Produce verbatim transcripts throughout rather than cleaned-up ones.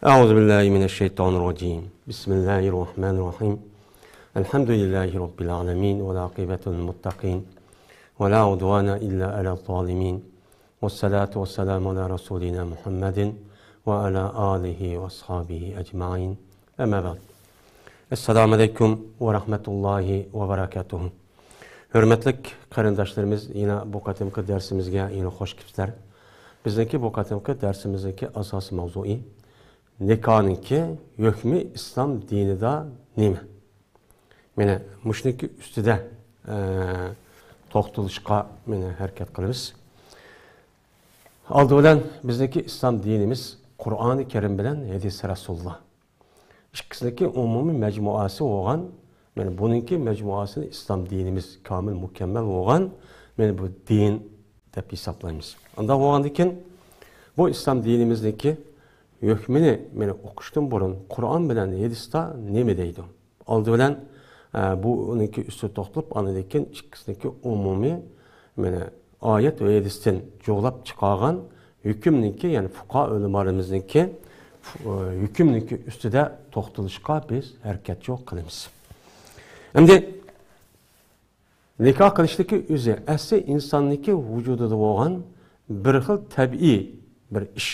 أعوذ بالله من الشيطان الرجيم. بسم الله الرحمن الرحيم. الحمد لله رب العالمين، والعاقبة للمتقين، ولا عدوان إلا على الظالمين، والصلاة والسلام على رسولنا محمد وعلى آله وأصحابه أجمعين. أما بعد. السلام عليكم ورحمة الله وبركاته. ھۆرمەتلىك قېرىنداشلىرىمىز، يەنە بۇ قېتىمقى دەرسىمىزگە يەنە خوش كېلىپسىلەر. بىزنىڭكى بۇ قېتىمقى دەرسىمىزنىڭكى ئاساسىي ماۋزۇيى نىكاھنىڭكى ھۆكمى ئىسلام دىنىدا نېمە؟ مانا مۇشۇنىڭكى ئۈستىدە، ئە، توختىلىشقا مانا ھەرىكەت قىلىمىز. ئالدى بىلەن بىزنىڭكى ئىسلام دىنىمىز قۇرئانى كەرىم بىلەن ھەدىسى رەسۇلۇللا. ئىككىسىنىڭكى ئومۇمىي مەجمۇئاسى بولغان، مانا بۇنىڭكى مەجمۇئاسىنى ئىسلام دىنىمىز كامىل، مۇكەممەل بولغان، مانا بۇ دىن دەپ ھېسابلايمىز. ئۇنداق بولغاندىكىن، بۇ ئىسلام دىنىمىزنىڭكى ھۆكمىنى مانا ئوقۇشتىن بۇرۇن قۇرئان بىلەن ھەدىستا نېمە دەيدۇ؟ ئالدى بىلەن، ئە، بۇ ئۇنىڭكى ئۈستىدە توختىلىپ، ئاندىن كېيىن ئىككىسىنىڭكى ئومۇمىي، مانا ئايەت ۋە ھەدىستىن جۇغلاپ چىقارغان ھۆكۈمنىڭكى، يەنى فۇقاھا ئۆلىمالىرىمىزنىڭكى، ئە، ھۆكۈمنىڭكى ئۈستىدە توختىلىشقا بىز ھەرىكەتچۇ قىلىمىز. ئەمدى نىكاھ قىلىشتىكى ئۆزى ئەسلى ئىنساننىڭكى ۋۇجۇدىدا بولغان بىر خىل تەبىئىي بىر ئىش.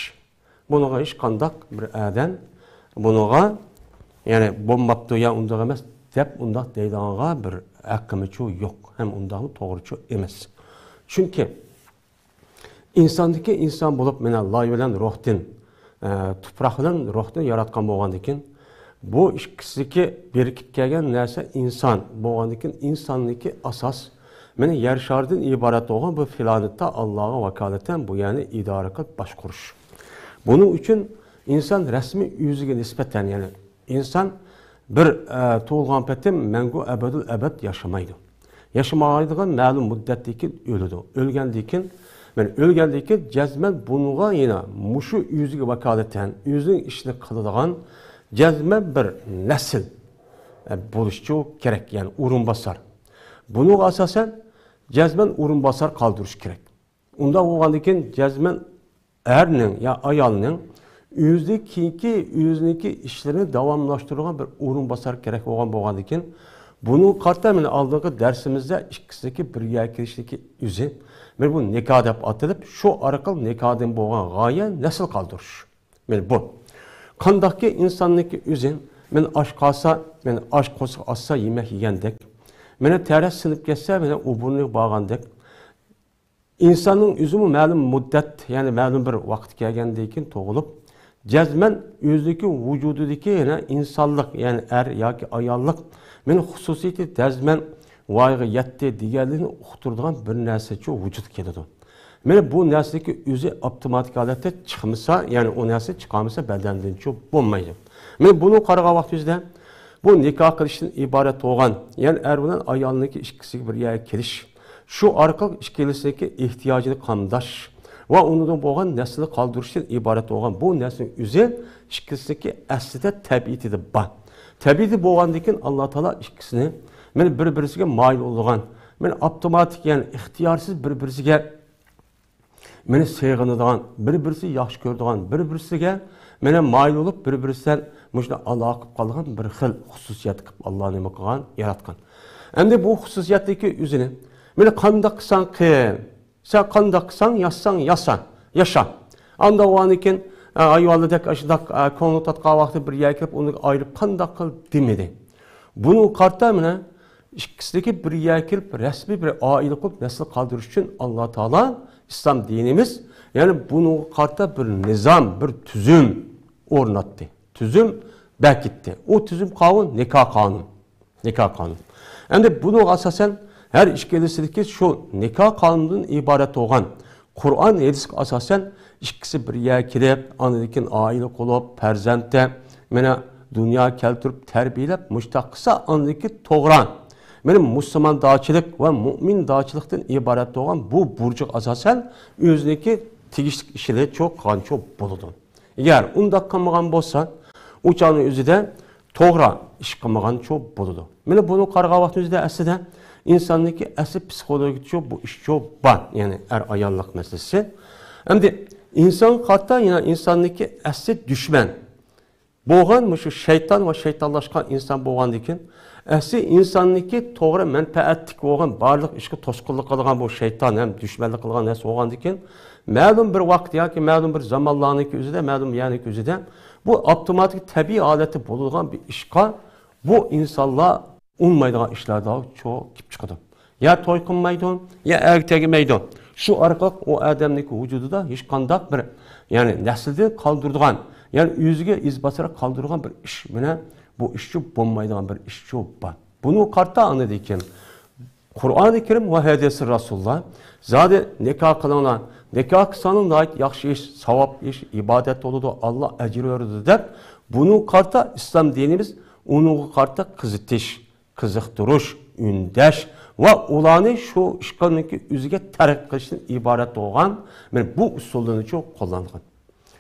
بۇنىڭغا ھېچقانداق بىر ئادەم بۇنىڭغا، يەنى بولماپتۇ يا ئۇنداق ئەمەس دەپ ئۇنداق دەيدىغانغا بىر ھەققىمىچۇ يوق، ھەم ئۇنداقمۇ توغرىچۇ ئەمەس. چۈنكى ئىنساندىكى ئىنسان بولۇپ، مانا لاي بىلەن روھتىن، ئە، تۇپراق بىلەن روھتىن ياراتقان بولغاندىكىن، بۇ ئىككىسىدىكى بىرىكىپ كەلگەن نەرسە ئىنسان بولغاندىكىن، ئىنساننىڭكى ئاساس، مانا يەر شارىدىن ئىبارەت بولغان بۇ پلانېتتا ئاللاغا ۋاكالىتەن بۇ يەرنى ئىدارە قىلىپ باشقۇرۇش. بۇنىڭ ئۈچۈن ئىنسان رەسمىي ئۆزىگە نىسبەتەن، يەنى ئىنسان بىر، ئە، تۇغۇلغان پېتى مەڭگۈ ئەبەدۇل ئەبەد ياشىمايدۇ. ياشىمايدىغان مەلۇم مۇددەتتىن كېيىن ئۆلىدۇ. ئۆلگەندىن كېيىن، مانا ئۆلگەندىن كېيىن جەزمەن بۇنىڭغا يەنە مۇشۇ ئۆزىگە ۋاكالىتەن، ئۆزىنىڭ ئىشىنى قىلىدىغان جەزمەن بىر نەسىل، ئە، بولۇشچۇ كېرەك، يەنى ئورۇنباسار. بۇنىڭغا ئاساسەن جەزمەن ئورۇنباسار قالدۇرۇش كېرەك. ئۇنداق بولغاندىن كېيىن جەزمەن ئەرنىڭ يا ئايالنىڭ ئۆزىدىن كېيىنكى ئۆزىنىڭكى ئىشلىرىنى داۋاملاشتۇرىدىغان بىر ئورۇنباسار كېرەك بولغان بولغاندىن كېيىن، بۇنىڭغا قارىتا مانا ئالدىنقى دەرسىمىزدە ئىككىسىنىڭكى بىر يەرگە كېلىشلىكى ئۆزى، مانا بۇ نىكاھ دەپ ئاتىلىپ، شۇ ئارقىلىق نىكاھتىن بولغان غايە نەسىل قالدۇرۇش. مانا بۇ. قانداقكى ئىنساننىڭكى ئۆزى، مانا ئاش قالسا، مانا ئاش قورساق ئاچسا يېمەك يېگەندەك، مانا تەرەت سىنىپ كەتسە، مانا ئوبۇرنى بارغاندەك، ئىنساننىڭ ئۆزىمۇ مەلۇم مۇددەت، يەنى مەلۇم بىر ۋاقىت كەلگەندىن كېيىن تۇغۇلۇپ، جەزمەن ئۆزىدىكى ۋۇجۇدىدىكى يەنە ئىنسانلىق، يەنى ئەر ياكى ئاياللىق، مېنىڭ خۇسۇسىيىتى جەزمەن ۋايىغا يەتتى دېگەنلىكنى ئۇقتۇرىدىغان بىر نەرسىچۇ ۋۇجۇدقا كېلىدۇ. مانا بۇ نەرسىدىكى ئۆزى ئاپتوماتىك ھالەتتە چىقمىسا، يەنى ئۇ نەرسە چىقارمىسا بەدەندىنچۇ بولمايدۇ. مانا بۇنى قارىغان ۋاقتىمىزدا بۇ نىكاھ قىلىشتىن ئىبارەت بولغان، يەنى ئەر بىلەن ئايالنىڭكى ئىككىسىگە بىر يەرگە كېلىش، شۇ ئارقىلىق ئىككىلىسىنىڭكى ئېھتىياجىنى قامداش ۋە ئۇنىڭدىن بولغان نەسلىنى قالدۇرۇشتىن ئىبارەت بولغان بۇ نەرسىنىڭ ئۆزى ئىككىلىسىنىڭكى ئەسلىدە تەبىئىتىدە بار. تەبىئىتى بولغاندىن كېيىن ئاللا تائالا ئىككىسىنى مانا بىر-بىرسىگە مايىل بولىدىغان، مانا ئاپتوماتىك، يەنى ئىختىيارسىز بىر-بىرسىگە مانا سېغىنىدىغان، بىر-بىرسىنى ياخشى كۆرىدىغان، بىر-بىرسىگە مانا مايىل بولۇپ، بىر-بىرسىدىن مۇشۇنداق ئالاقە قىلىپ قالىدىغان بىر خىل خۇسۇسىيەت قىلىپ ئاللا نېمە قىلغان، ياراتقان. ئەمدى بۇ خۇسۇسىيەتتىكى ئۆزىنى مانا قانداق قىلساڭ قىل، سەن قانداق قىلساڭ، ياشىساڭ ياسا، ياشا. ئاندىن ئۇنىڭدىن كېيىن، ئە، ھايۋانلاردەك ئاشۇنداق، ئە، كۆڭلى تارتقان ۋاقتى بىر يەرگە كېلىپ، ئۇنى ئايرىپ قانداق قىل دېمىدى. بۇنىڭغا قارىتا مانا ئىككىسىدىكى بىر يەرگە كېلىپ رەسمىي بىر ئائىلە قۇرۇپ نەسىل قالدۇرۇش ئۈچۈن ئاللا تائالا ئىسلام دىنىمىز، يەنى بۇنىڭغا قارىتا بىر نىزام، بىر تۈزۈم ئورناتتى. تۈزۈم بەكىتتى. ئۇ تۈزۈم قانۇن نىكاھ قانۇن. نىكاھ قانۇن. ئەمدى بۇنىڭغا ئاساسەن ھەر ئىككىلىسىدىكى شۇ نىكاھ قانۇنىدىن ئىبارەت بولغان قۇرئان، ھەدىسكە ئاساسەن ئىككىسى بىر يەرگە كېلىپ، ئاندىن كېيىن ئائىلە قۇرۇپ، پەرزەنتتە مانا دۇنياغا كەلتۈرۈپ، تەربىيەلەپ، مۇشتاق قىلسا، ئاندىن كېيىن توغرا، مانا مۇسۇلماندارچىلىق ۋە مۇئمىندارچىلىقتىن ئىبارەت بولغان بۇ بۇرجىغا ئاساسەن ئۆزىنىڭكى تېگىشلىك ئىشىنى چوق قىلغانچۇ بولىدۇ. ئەگەر ئۇنداق قىلمىغان بولسا، ئۇ چاغنىڭ ئۆزىدە توغرا ئىش قىلمىغانچۇ بولىدۇ. مانا بۇنى قارىغان ۋاقتىمىزدا ئەسلىدە ئىنساننىڭكى ئەسلى پسىخولوگىچۇ بۇ ئىشچۇ بار، يەنى ئەر ئاياللىق مەسىلىسى. ئەمدى ئىنسانغا قارىتا يەنە ئىنساننىڭكى ئەسلى دۈشمەن، بولغان مۇشۇ شەيتان ۋە شەيتانلاشقان ئىنسان بولغاندىكىن، ئەسلى ئىنساننىڭكى توغرا مەنپەئەتلىك بولغان، بارلىق ئىشقا توسقۇنلۇق قىلىدىغان بۇ شەيتان ھەم دۈشمەنلىك قىلىدىغان نەرسە بولغاندىكىن، مەلۇم بىر ۋاقىت ياكى مەلۇم بىر زامانلارنىڭكى ئۆزىدە، مەلۇم يەرنىڭكى ئۆزىدە بۇ ئاپتوماتىك تەبىئىي ھالەتتە بولىدىغان بىر ئىشقا بۇ ئىنسانلار ئۇنىمايدىغان ئىشلاردا چوق كېلىپ چىقىدۇ. يا توي قىلمايدۇ، يا ئەرگە تەگمەيدۇ. شۇ ئارقىلىق ئۇ ئادەمنىڭكى ۋۇجۇدىدا ھېچقانداق بىر، يەنى نەسلىدىن قالدۇرىدىغان، يەنى ئۆزىگە ئىز باسارا قالدۇرىدىغان بىر ئىش بىلەن بۇ ئىشچۇ بولمايدىغان بىر ئىشچۇ بار. بۇنى قارىتا ئاندىن كېيىن قۇرئانى كەرىم ۋە ھەدىسى رەسۇلۇللا زادى نىكاھ قىلىڭلار، نىكاھ قىلساڭلار ناھايىتى ياخشى ئىش، ساۋاب ئىش، ئىبادەت بولىدۇ، ئاللا ئەجىر بېرىدۇ دەپ، بۇنى قارىتا ئىسلام دىنىمىز ئۇنىڭغا قارىتا قىزىتىش، قىزىقتۇرۇش، ئۈندەش ۋە ئۇلارنى شۇ ئىشقىلنىڭكى ئۆزىگە تەرغىب قىلىشتىن ئىبارەت بولغان مانا بۇ ئۇسۇللىرىنىچۇ قوللانغان.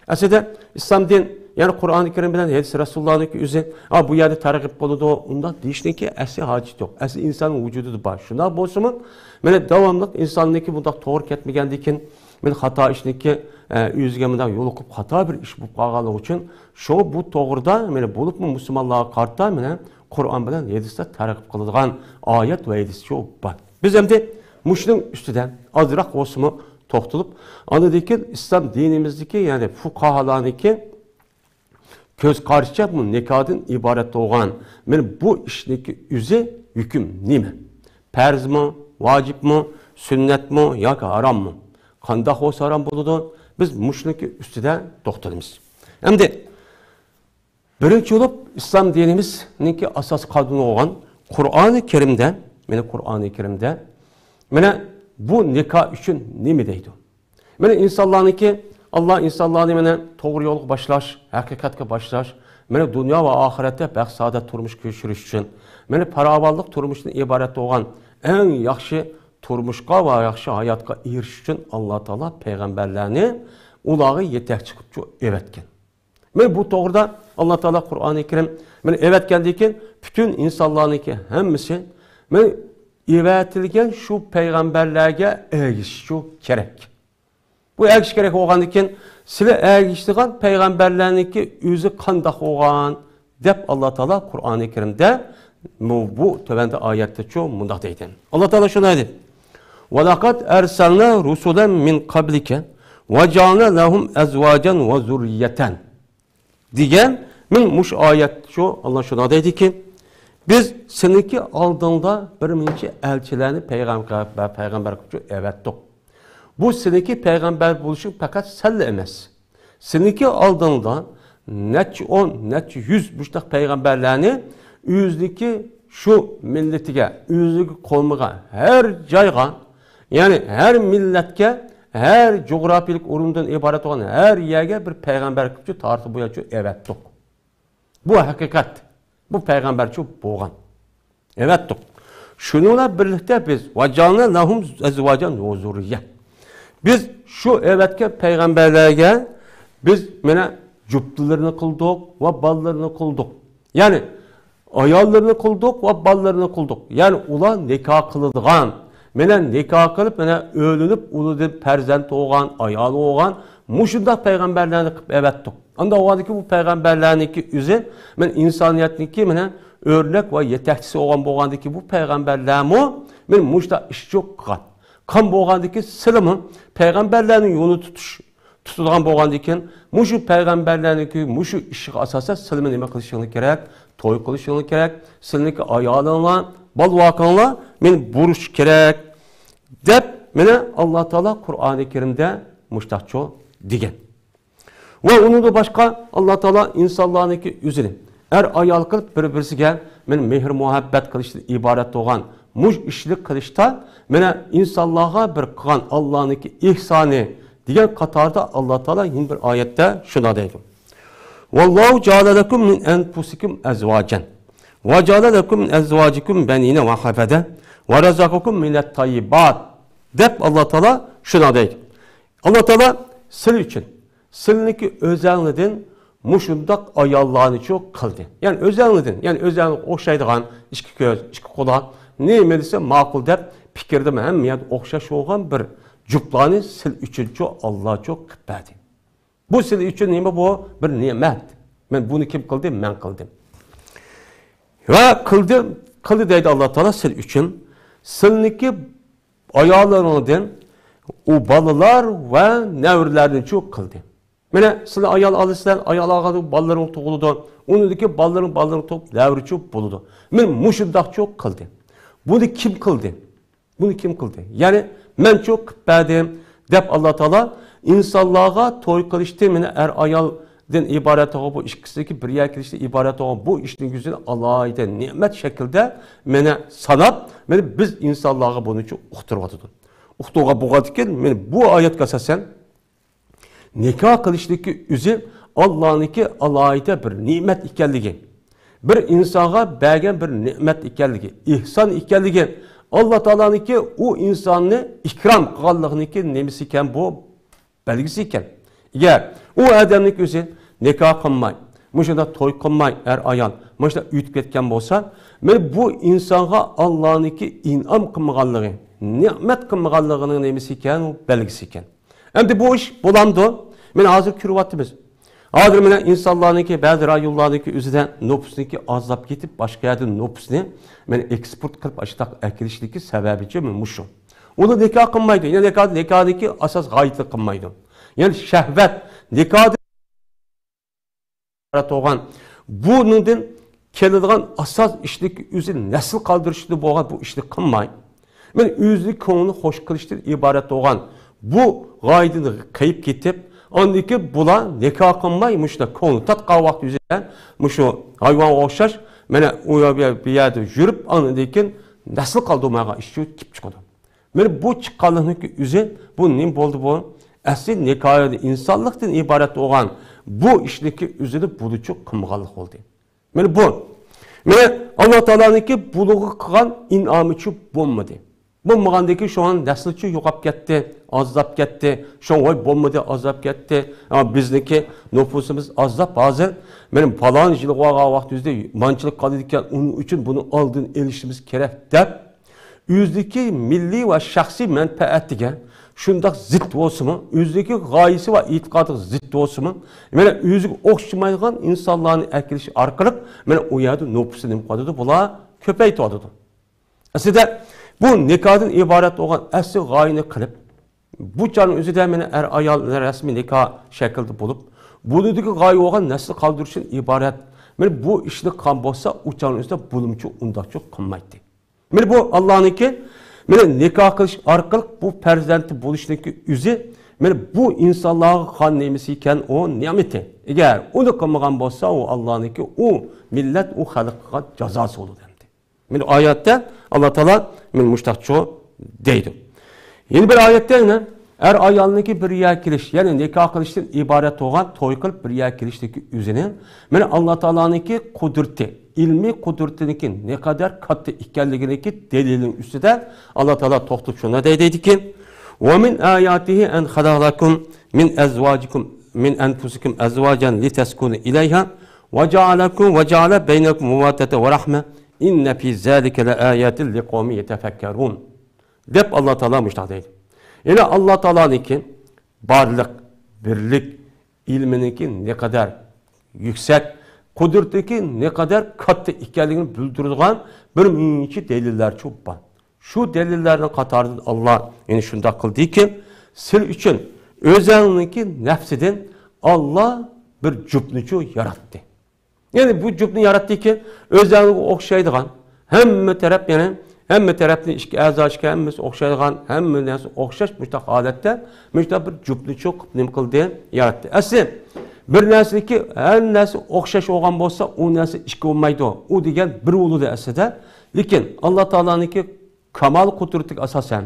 ئەسلىدە ئىسلام دىن، يەنى قۇرئانى كەرىم بىلەن ھەدىس رەسۇلۇللانىڭكى ئۆزى، ھا، بۇ يەردە تەرغىب قىلىدۇ، ئۇنداق دېيىشنىڭكى ئەسلى ھاجىتى يوق. ئەسلى ئىنساننىڭ ۋۇجۇدىدا بار. شۇنداق بولسىمۇ، مانا داۋاملىق ئىنساننىڭكى بۇنداق توغرا كەتمىگەندىكىن، مانا خاتا ئىشنىڭكى، ئە، ئۆزىگە مۇنداق يولۇقۇپ خاتا بىر ئىش بولۇپ قالغانلىقى ئۈچۈن، شۇ بۇ توغرىدا مانا بولۇپمۇ مۇسۇلمانلارغا قارىتا مانا قۇرئان بىلەن ھەدىسلەر تەرغىب قىلىدىغان ئايەت ۋە ھەدىسچۇ بار. بىز ئەمدى مۇشۇنىڭ ئۈستىدە ئازراق بولسىمۇ توختىلىپ، ئاندىن كېيىن ئىسلام دىنىمىزدىكى، يەنى فۇقاھالارنىڭكى كۆز قارىشىچە بۇ نىكاھدىن ئىبارەت بولغان مانا بۇ ئىشنىڭكى ئۆزى ھۆكۈم نېمە؟ پەرزمۇ، ۋاجىپمۇ، سۈننەتمۇ ياكى ھاراممۇ؟ قانداق بولسا ھارام بولىدۇ؟ بىز مۇشۇنىڭكى ئۈستىدە توختىلىمىز. ئەمدى بىرىنچى بولۇپ، ئىسلام دىنىمىزنىڭكى ئاساس قانۇنى بولغان قۇرئانى كەرىمدە، مانا قۇرئانى كەرىمدە، مانا بۇ نىكاھ ئۈچۈن نېمە دەيدۇ؟ مانا ئىنسانلارنىڭكى، ئاللا ئىنسانلارنى مانا توغرا يولغا باشلاش، ھەقىقەتكە باشلاش، مانا دۇنيا ۋە ئاخىرەتتە بەخت-سائادەت تۇرمۇش كەچۈرۈش ئۈچۈن، مانا پاراۋانلىق تۇرمۇشتىن ئىبارەت بولغان ئەڭ ياخشى تۇرمۇشقا ۋە ياخشى ھاياتقا ئېرىشىش ئۈچۈن ئاللا تائالا پەيغەمبەرلەرنى ئۇلارغا يېتەكچى قىلىپچۇ ئەۋەتكەن. مانا بۇ توغرىدا ئاللا تائالا قۇرئانى كەرىم مانا ئەۋەتكەندىن كېيىن پۈتۈن ئىنسانلارنىڭكى ھەممىسى مانا ئەۋەتىلگەن شۇ پەيغەمبەرلەرگە ئەگىشىشى كېرەك. بۇ ئەگىشىش كېرەك بولغاندىن كېيىن، سىلى ئەگىشىدىغان پەيغەمبەرلەرنىڭكى ئۆزى قانداق بولغان؟ دەپ ئاللا تائالا قۇرئانى كەرىمدە بۇ، بۇ تۆۋەندە ئايەتتىچۇ مۇنداق دەيدۇ. ئاللا تائالا شۇنداق دەيدۇ. ولقد أرسلنا رسلا من قبلك وجعلنا لهم أزواجا وذرية دېگەن، مىن مۇشۇ ئايەتچۇ ئاللا شۇنداق دەيدىكى، بىز سېنىڭكى ئالدىڭدا بىر نەچچە ئەلچىلەرنى پەيغەمبەر، پەيغەمبەر قىلىپچۇ ئەۋەتتۇق. بۇ سېنىڭكى پەيغەمبەر بولۇشۇڭ پەقەت سەنلا ئەمەس. سېنىڭكى ئالدىڭدا نەچچە ئون، نەچچە يۈز مۇشۇنداق پەيغەمبەرلەرنى ئۆزىنىڭكى شۇ مىللىتىگە، ئۆزىنىڭكى قوۋمىغا، ھەر جايغا، يەنى ھەر مىللەتكە، ھەر جۇغراپىيىلىك ئورۇندىن ئىبارەت بولغان ھەر يەرگە بىر پەيغەمبەر قىلىپچۇ تارتىپ بۇياچۇ ئەۋەتتۇق. بۇ ھەقىقەت. بۇ پەيغەمبەرچۇ بولغان. ئەۋەتتۇق. شۇنىڭ بىلەن بىرلىكتە بىز، وجعلنا لهم أزواجا وذرية. بىز شۇ ئەۋەتكەن پەيغەمبەرلەرگە بىز مانا جۈپتىلىرىنى قىلدۇق ۋە بالىلىرىنى قىلدۇق. يەنى ئاياللىرىنى قىلدۇق ۋە بالىلىرىنى قىلدۇق. يەنى ئۇلار نىكاھ قىلىدىغان، مانا نىكاھ قىلىپ، مانا ئۆيلىنىپ، ئۇلىدىن پەرزەنت بولغان، ئايالى بولغان، مۇشۇنداق پەيغەمبەرلەرنى قىلىپ ئەۋەتتۇق. ئاندا بولغاندىكى بۇ پەيغەمبەرلەرنىڭكى ئۆزى، مانا ئىنسانىيەتنىڭكى مانا ئۆرنەك ۋە يېتەكچىسى بولغان بولغاندىكى بۇ پەيغەمبەرلەرمۇ مانا مۇشۇنداق ئىشچۇ قىلغان. قان بولغاندىكى سىلىمۇ پەيغەمبەرلەرنىڭ يولىنى تۇتۇش، تۇتىدىغان بولغاندىكىن، مۇشۇ پەيغەمبەرلەرنىڭكى مۇشۇ ئىشىغا ئاساسەن سىلىمۇ نېمە قىلىشىڭلار كېرەك؟ توي قىلىشىڭلار كېرەك. سىلىنىڭكى ئايالىڭلار، بالىۋاكىڭلار مېنى بۇرۇش كېرەك، دەپ مانا ئاللا تائالا قۇرئانى كەرىمدە مۇشتاقچۇ دېگەن. ۋە ئۇنىڭدىن باشقا ئاللا تائالا ئىنسانلارنىڭكى ئۆزىنى ئەر ئايال قىلىپ بىر-بىرسىگە مانا مېھىر-مۇھەببەت قىلىشتىن ئىبارەت بولغان مۇش ئىشنى قىلىشتا مانا ئىنسانلارغا بىر قىلغان ئاللانىڭكى ئېھسانى دېگەن قاتاردا ئاللا تائالا يەنە بىر ئايەتتە شۇنداق دەيدۇ. والله جعل لكم من أنفسكم أزواجا وجعل لكم من أزواجكم بنين وحفدة ورزقكم من الطيبات دەپ ئاللا تائالا شۇنداق دەيدۇ. ئاللا تائالا سىلى ئۈچۈن سىلىنىڭكى ئۆزەڭلىدىن مۇشۇنداق ئاياللارنىچۇ قىلدى. يەنى ئۆزەڭلىدىن، يەنى ئۆزەڭگە ئوخشايدىغان ئىككى كۆز، ئىككى قۇلاق، نېمە دېسە ماقۇل دەپ پىكىردىمۇ ھەممە يەردە ئوخشاش بولغان بىر جۈپلارنى سىل ئۈچۈنچۇ ئاللاچۇ قىلىپ بەردى. بۇ سىل ئۈچۈن نېمە بۇ؟ بىر نېمەت. مەن بۇنى كىم قىلدى؟ مەن قىلدىم. ۋە قىلدى، قىلدى دەيدۇ ئاللا تائالا سىل ئۈچۈن. سىلنىڭكى ئاياللىرىڭدىن ئۇ بالىلار ۋە نەۋرىلەرنىچۇ قىلدى. مانا سىلەر ئايال ئالىسىلەر، ئايال ئالغاندا بالىلىرىڭ تۇغۇلىدۇ. ئۇنىڭدىكى بالىلىرىڭ، بالىلىرىڭ تۇغۇپ نەۋرىچۇ بولىدۇ. مانا مۇشۇنداقچۇ قىلدى. بۇنى كىم قىلدى؟ بۇنى كىم قىلدى؟ يەنى مەنچۇ قىلىپ بەردىم دەپ ئاللا تائالا ئىنسانلارغا توي قىلىشتىن، مانا ئەر ئايالدىن ئىبارەت بولغان بۇ ئىككىسىدىكى بىر يەرگە كېلىشتىن ئىبارەت بولغان بۇ ئىشنىڭ يۈزىنى ئالاھىدە نېمەت شەكىلدە مانا ساناپ، مانا بىز ئىنسانلارغا بۇنىچۇ ئۇقتۇرۇۋاتىدۇ. ئۇقتۇرغان بولغاندىكىن، مانا بۇ ئايەتكە ئاساسەن، نىكاھ قىلىشنىڭكى ئۆزى ئاللانىڭكى ئالاھىدە بىر نېمەت ئىكەنلىكى، بىر ئىنسانغا بەرگەن بىر نېمەت ئىكەنلىكى، ئېھسان ئىكەنلىكى، ئاللا تائالانىڭكى ئۇ ئىنساننى ئىكرام قىلغانلىقىنىڭكى نېمىسى ئىكەن، بۇ بەلگىسى ئىكەن. ئەگەر ئۇ ئادەمنىڭكى ئۆزى نىكاھ قىلماي، مۇشۇنداق توي قىلماي، ئەر ئايال مۇشۇنداق ئۆتۈپ كەتكەن بولسا، مانا بۇ ئىنسانغا ئاللانىڭكى ئىنئام قىلمىغانلىقى، نېمەت قىلمىغانلىقىنىڭ نېمىسى ئىكەن، ئۇ بەلگىسى ئىكەن. ئەمدى بۇ ئىش بولامدۇ؟ مانا ھازىر كۆرۈۋاتىمىز. ھازىر مانا ئىنسانلارنىڭكى، بەزى رايونلارنىڭكى ئۆزىدە نوپۇسنىڭكى ئازلاپ كېتىپ، باشقا يەردىن نوپۇسنى مانا ئېكسپورت قىلىپ، ئاشۇنداق ئەكېلىشلىكى سەۋەبىچۇ مۇشۇ. ئۇلار نىكاھ قىلمايدۇ. يەنى نىكاھ، نىكاھنىڭكى ئاساس غايىتى قىلمايدۇ. يەنى شەھۋەت، نىكاھدىن ئىبارەت بولغان، بۇنىڭدىن كېلىدىغان ئاساس ئىشنىڭكى ئۆزى نەسىل قالدۇرۇشتىن بولغان بۇ ئىشنى قىلماي، مەن ئۆزىنىڭ كۆڭلىنى خوش قىلىشتىن ئىبارەت بولغان بۇ غايىدىن قېيىپ كېتىپ، ئاندىن كېيىن بۇلار نىكاھ قىلماي، مۇشۇنداق كۆڭلى تارتقان ۋاقىت يۈزىدە مۇشۇ ھايۋانغا ئوخشاش، مانا ئۇ يەر بۇ يەردە يۈرۈپ، ئاندىن كېيىن نەسىل قالدۇرمايدىغان ئىش كېلىپ چىقىدۇ. مانا بۇ چىققانلىقنىڭكى ئۆزى، بۇ نېمە بولدى بۇ؟ ئەسلى نىكاھى ئىنسانلىقتىن ئىبارەت بولغان بۇ ئىشنىڭكى ئۆزىنى بۇنىچۇ قىلمىغانلىق بولدى. مانا بۇ. مانا ئاللا تائالانىڭكى بۇلارغا قىلغان ئىنئامىچۇ بولمىدى. بولمىغاندىكى شۇڭا نەسلىچۇ يوقاپ كەتتى، ئازلاپ كەتتى. شۇڭا ۋاي بولمىدى، ئازلاپ كەتتى. ھا، بىزنىڭكى نوپۇسىمىز ئازلاپ ھازىر. مانا پالان يىلغا بارغان ۋاقتىمىزدا مانچىلىق قالىدىكەن، ئۇنىڭ ئۈچۈن بۇنى ئالدىن ئېلىشىمىز كېرەك دەپ، ئۆزىدىكى مىللىي ۋە شەخسىي مەنپەئەتىگە شۇنداق زىت بولسىمۇ، ئۆزىدىكى غايىسى ۋە ئېتىقادىغا زىت بولسىمۇ، مانا ئۆزىگە ئوخشىمايدىغان ئىنسانلارنى ئەكېلىش ئارقىلىق، مانا ئۇ يەردە نوپۇسى نېمە قىلىۋاتىدۇ، بۇلار كۆپەيتىۋاتىدۇ. ئەسلىدە بۇ نىكاھدىن ئىبارەت بولغان ئەسلى غايىنى قىلىپ، بۇ چاغنىڭ ئۆزىدە مانا ئەر-ئايال رەسمىي نىكاھ شەكلىدە بولۇپ، بۇنىڭدىكى غايە بولغان نەسىل قالدۇرۇشتىن ئىبارەت. مانا بۇ ئىشنى قىلغان بولسا، ئۇ چاغنىڭ ئۆزىدە بۇلىمچۇ ئۇنداقچۇ قىلمايتتى. مانا بۇ ئاللانىڭكى، مانا نىكاھ قىلىش ئارقىلىق بۇ پەرزەنتى بولۇشنىڭكى ئۆزى، مانا بۇ ئىنسانلارغا قىلغان نېمىسى ئىكەن، ئۇ نېمىتى. ئەگەر ئۇنى قىلمىغان بولسا، ئۇ ئاللانىڭكى، ئۇ مىللەت، ئۇ خەلققە قىلغان جازاسى بولىدۇ ئەمدى. مانا ئايەتتە ئاللا تائالا مانا مۇشتاقچۇ دەيدۇ. يەنە بىر ئايەتتە يەنە ئەر-ئايالنىڭكى بىر يەرگە كېلىش، يەنى نىكاھ قىلىشتىن ئىبارەت بولغان توي قىلىپ بىر يەرگە كېلىشتىكى ئۆزىنى، مانا ئاللا تائالانىڭكى قۇدرىتى، ئىلمىي قۇدرىتىنىڭكى نەقەدەر كاتتا ئىكەنلىكىنىڭكى دەلىلىنىڭ ئۈستىدە ئاللا تائالا توختىلىپ شۇنداق دەيدىكى، ومن آياته أن خلق لكم من أزواجكم، من أنفسكم أزواجا لتسكنوا إليها وجعل لكم، وجعل بينكم مودة ورحمة إن في ذلك لآيات لقوم يتفكرون دەپ ئاللا تائالا مۇشتاق دەيدۇ. يەنى ئاللا تائالانىڭكى بارلىق، بىرلىك، ئىلمىنىڭكى نەقەدەر يۈكسەك، قۇدرىتىنىڭكى نەقەدەر كاتتا ئىكەنلىكىنى بىلدۈرىدىغان بىر مۇنچە دەلىللەرچۇ بار. شۇ دەلىللەرنىڭ قاتارىدىن ئاللا يەنە شۇنداق قىلدىكى، سىل ئۈچۈن ئۆزەڭنىڭكى نەپسىدىن ئاللا بىر جۈپنىچۇ ياراتتى. يەنى بۇ جۈپنى ياراتتىكى، ئۆزەڭگە ئوخشايدىغان، ھەممە تەرەپ، يەنى ھەممە تەرەپنى ئىككى ئەزا ئىككى ھەممىسى ئوخشايدىغان، ھەممە نەرسە ئوخشاش مۇشۇنداق ھالەتتە، مۇشۇنداق بىر جۈپنىچۇ قىلىپ نېمە قىلدى، ياراتتى. ئەسلى بىر نەرسىنىڭكى ھەر نەرسە ئوخشاش بولغان بولسا، ئۇ نەرسە ئىككى بولمايدۇ. ئۇ دېگەن بىر بولىدۇ ئەسلىدە. لېكىن ئاللا تائالانىڭكى كامال قۇدرىتىگە ئاساسەن،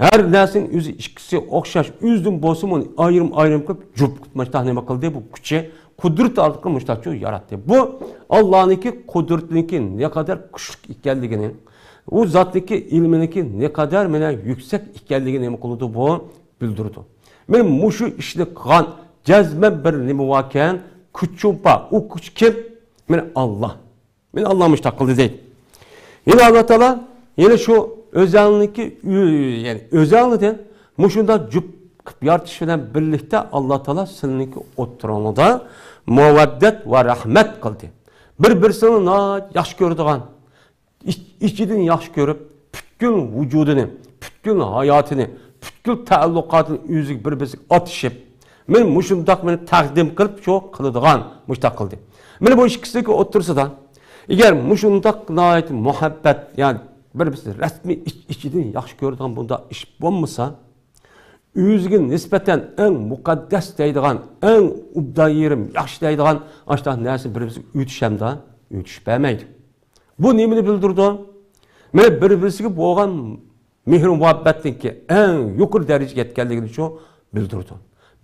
ھەر نەرسىنىڭ ئۆزى ئىككىسى ئوخشاش، ئۆزىدىن بولسىمۇ ئۇنى ئايرىم-ئايرىم قىلىپ، جۈپ قىلىپ مۇشۇنداق نېمە قىلدى؟ بۇ كۈچى، قۇدرىتى ئارقىلىق مۇشۇنداقچۇ ياراتتى. بۇ ئاللانىڭكى قۇدرىتىنىڭكى نەقەدەر كۈچلۈك ئىكەنلىكىنى، ئۇ زاتنىڭكى ئىلمىنىڭكى نەقەدەر مانا يۈكسەك ئىكەنلىكىنى نېمە قىلىدۇ؟ بۇ بىلدۈرىدۇ. مانا مۇشۇ ئىشنى قىلغان جەزمەن بىر نېمە باركەن، كۈچ بار. ئۇ كۈچ كىم؟ مانا ئاللا. مانا ئاللا مۇشۇنداق قىلدى دەيدۇ. يەنە ئاللا تائالا يەنە شۇ ئۆزەڭنىڭكى ئۆ-، يەنى ئۆزەڭنىدىن مۇشۇنداق جۈپ قىلىپ يارىتىش بىلەن بىرلىكتە ئاللا تائالا سىلىنىڭكى ئوتتۇرىڭلاردا مۇۋەددەت ۋە رەھمەت قىلدى. بىر-بىرسىنى ناھايىتى ياخشى كۆرىدىغان، ئىچ-، ئىچىدىن ياخشى كۆرۈپ، پۈتكۈل ۋۇجۇدىنى، پۈتكۈل ھاياتىنى، پۈتكۈل تەئەللۇقاتىنى ئۆزىگە بىر-بىرسىگە ئاتىشىپ، مېنى مۇشۇنداق مېنى تەقدىم قىلىپ شۇ قىلىدىغان، مۇشۇنداق قىلدى. مېنى بۇ ئىككىسىنىڭكى ئوتتۇرىسىدا، ئەگەر مۇشۇنداق ناھايىتى مۇھەببەت، يەنى بىر-بىرسىنى رەسمىي ئىچ-، ئىچىدىن ياخشى كۆرىدىغان بۇنداق ئىش بولمىسا، ئۆزىگە نىسبەتەن ئەڭ مۇقەددەس دەيدىغان، ئەڭ ئوبدان يېرىم، ياخشى دەيدىغان ئاشۇنداق نەرسىنى بىر-بىرسىگە ئۆتۈشەمدۇ؟ ئۆتۈشۈپ بەرمەيدۇ. بۇ نېمىنى بىلدۈرىدۇ؟ مانا بىر-بىرسىگە بولغان مېھرى مۇھەببەتنىڭكى ئەڭ يۇقىرى دەرىجىگە يەتكەنلىكىنى شۇ بىلدۈرىدۇ.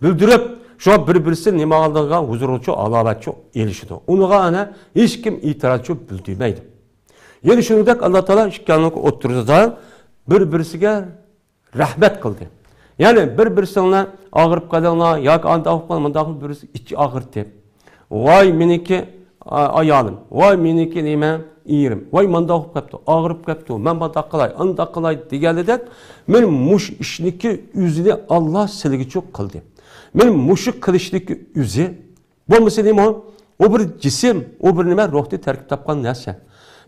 بىلدۈرۈپ، شۇڭا بىر-بىرسى نېمە ئالدىغا ھۇزۇرغىچۇ، ھالاۋەتچۇ ئېلىشىدۇ. ئۇنىڭغا ئەنە ھېچكىم ئېتىرازچۇ بىلدۈرمەيدۇ. يەنە شۇنىڭدەك ئاللا تائالا ئىككىنىڭ ئوتتۇرىسىدا بىر-بىرسىگە رەھمەت قىلدى. يەنى بىر-بىرسىڭلار ئاغرىپ قالىڭلار ياكى ئانداق بولۇپ قالىڭ، مۇنداق بىر ئىچى ئاغرىتىپ، ۋاي مېنىڭكى ئا-، ئايالىم، ۋاي مېنىڭكى نېمە، ئېرىم، ۋاي مانداق بولۇپ قاپتۇ، ئاغرىپ قاپتۇ، مەن مانداق قىلاي، ئانداق قىلاي دېگەنلىدەك، مېنى مۇشۇ ئىشنىڭكى ئۆزىنى ئاللا سىلىگىچۇ قىلدى. مېنى مۇشۇ قىلىشنىڭكى ئۆزى بولمىسا نېمە؟ ئۇ بىر جىسىم، ئۇ بىر نېمە، روھتىن تەركىب تاپقان نەرسە.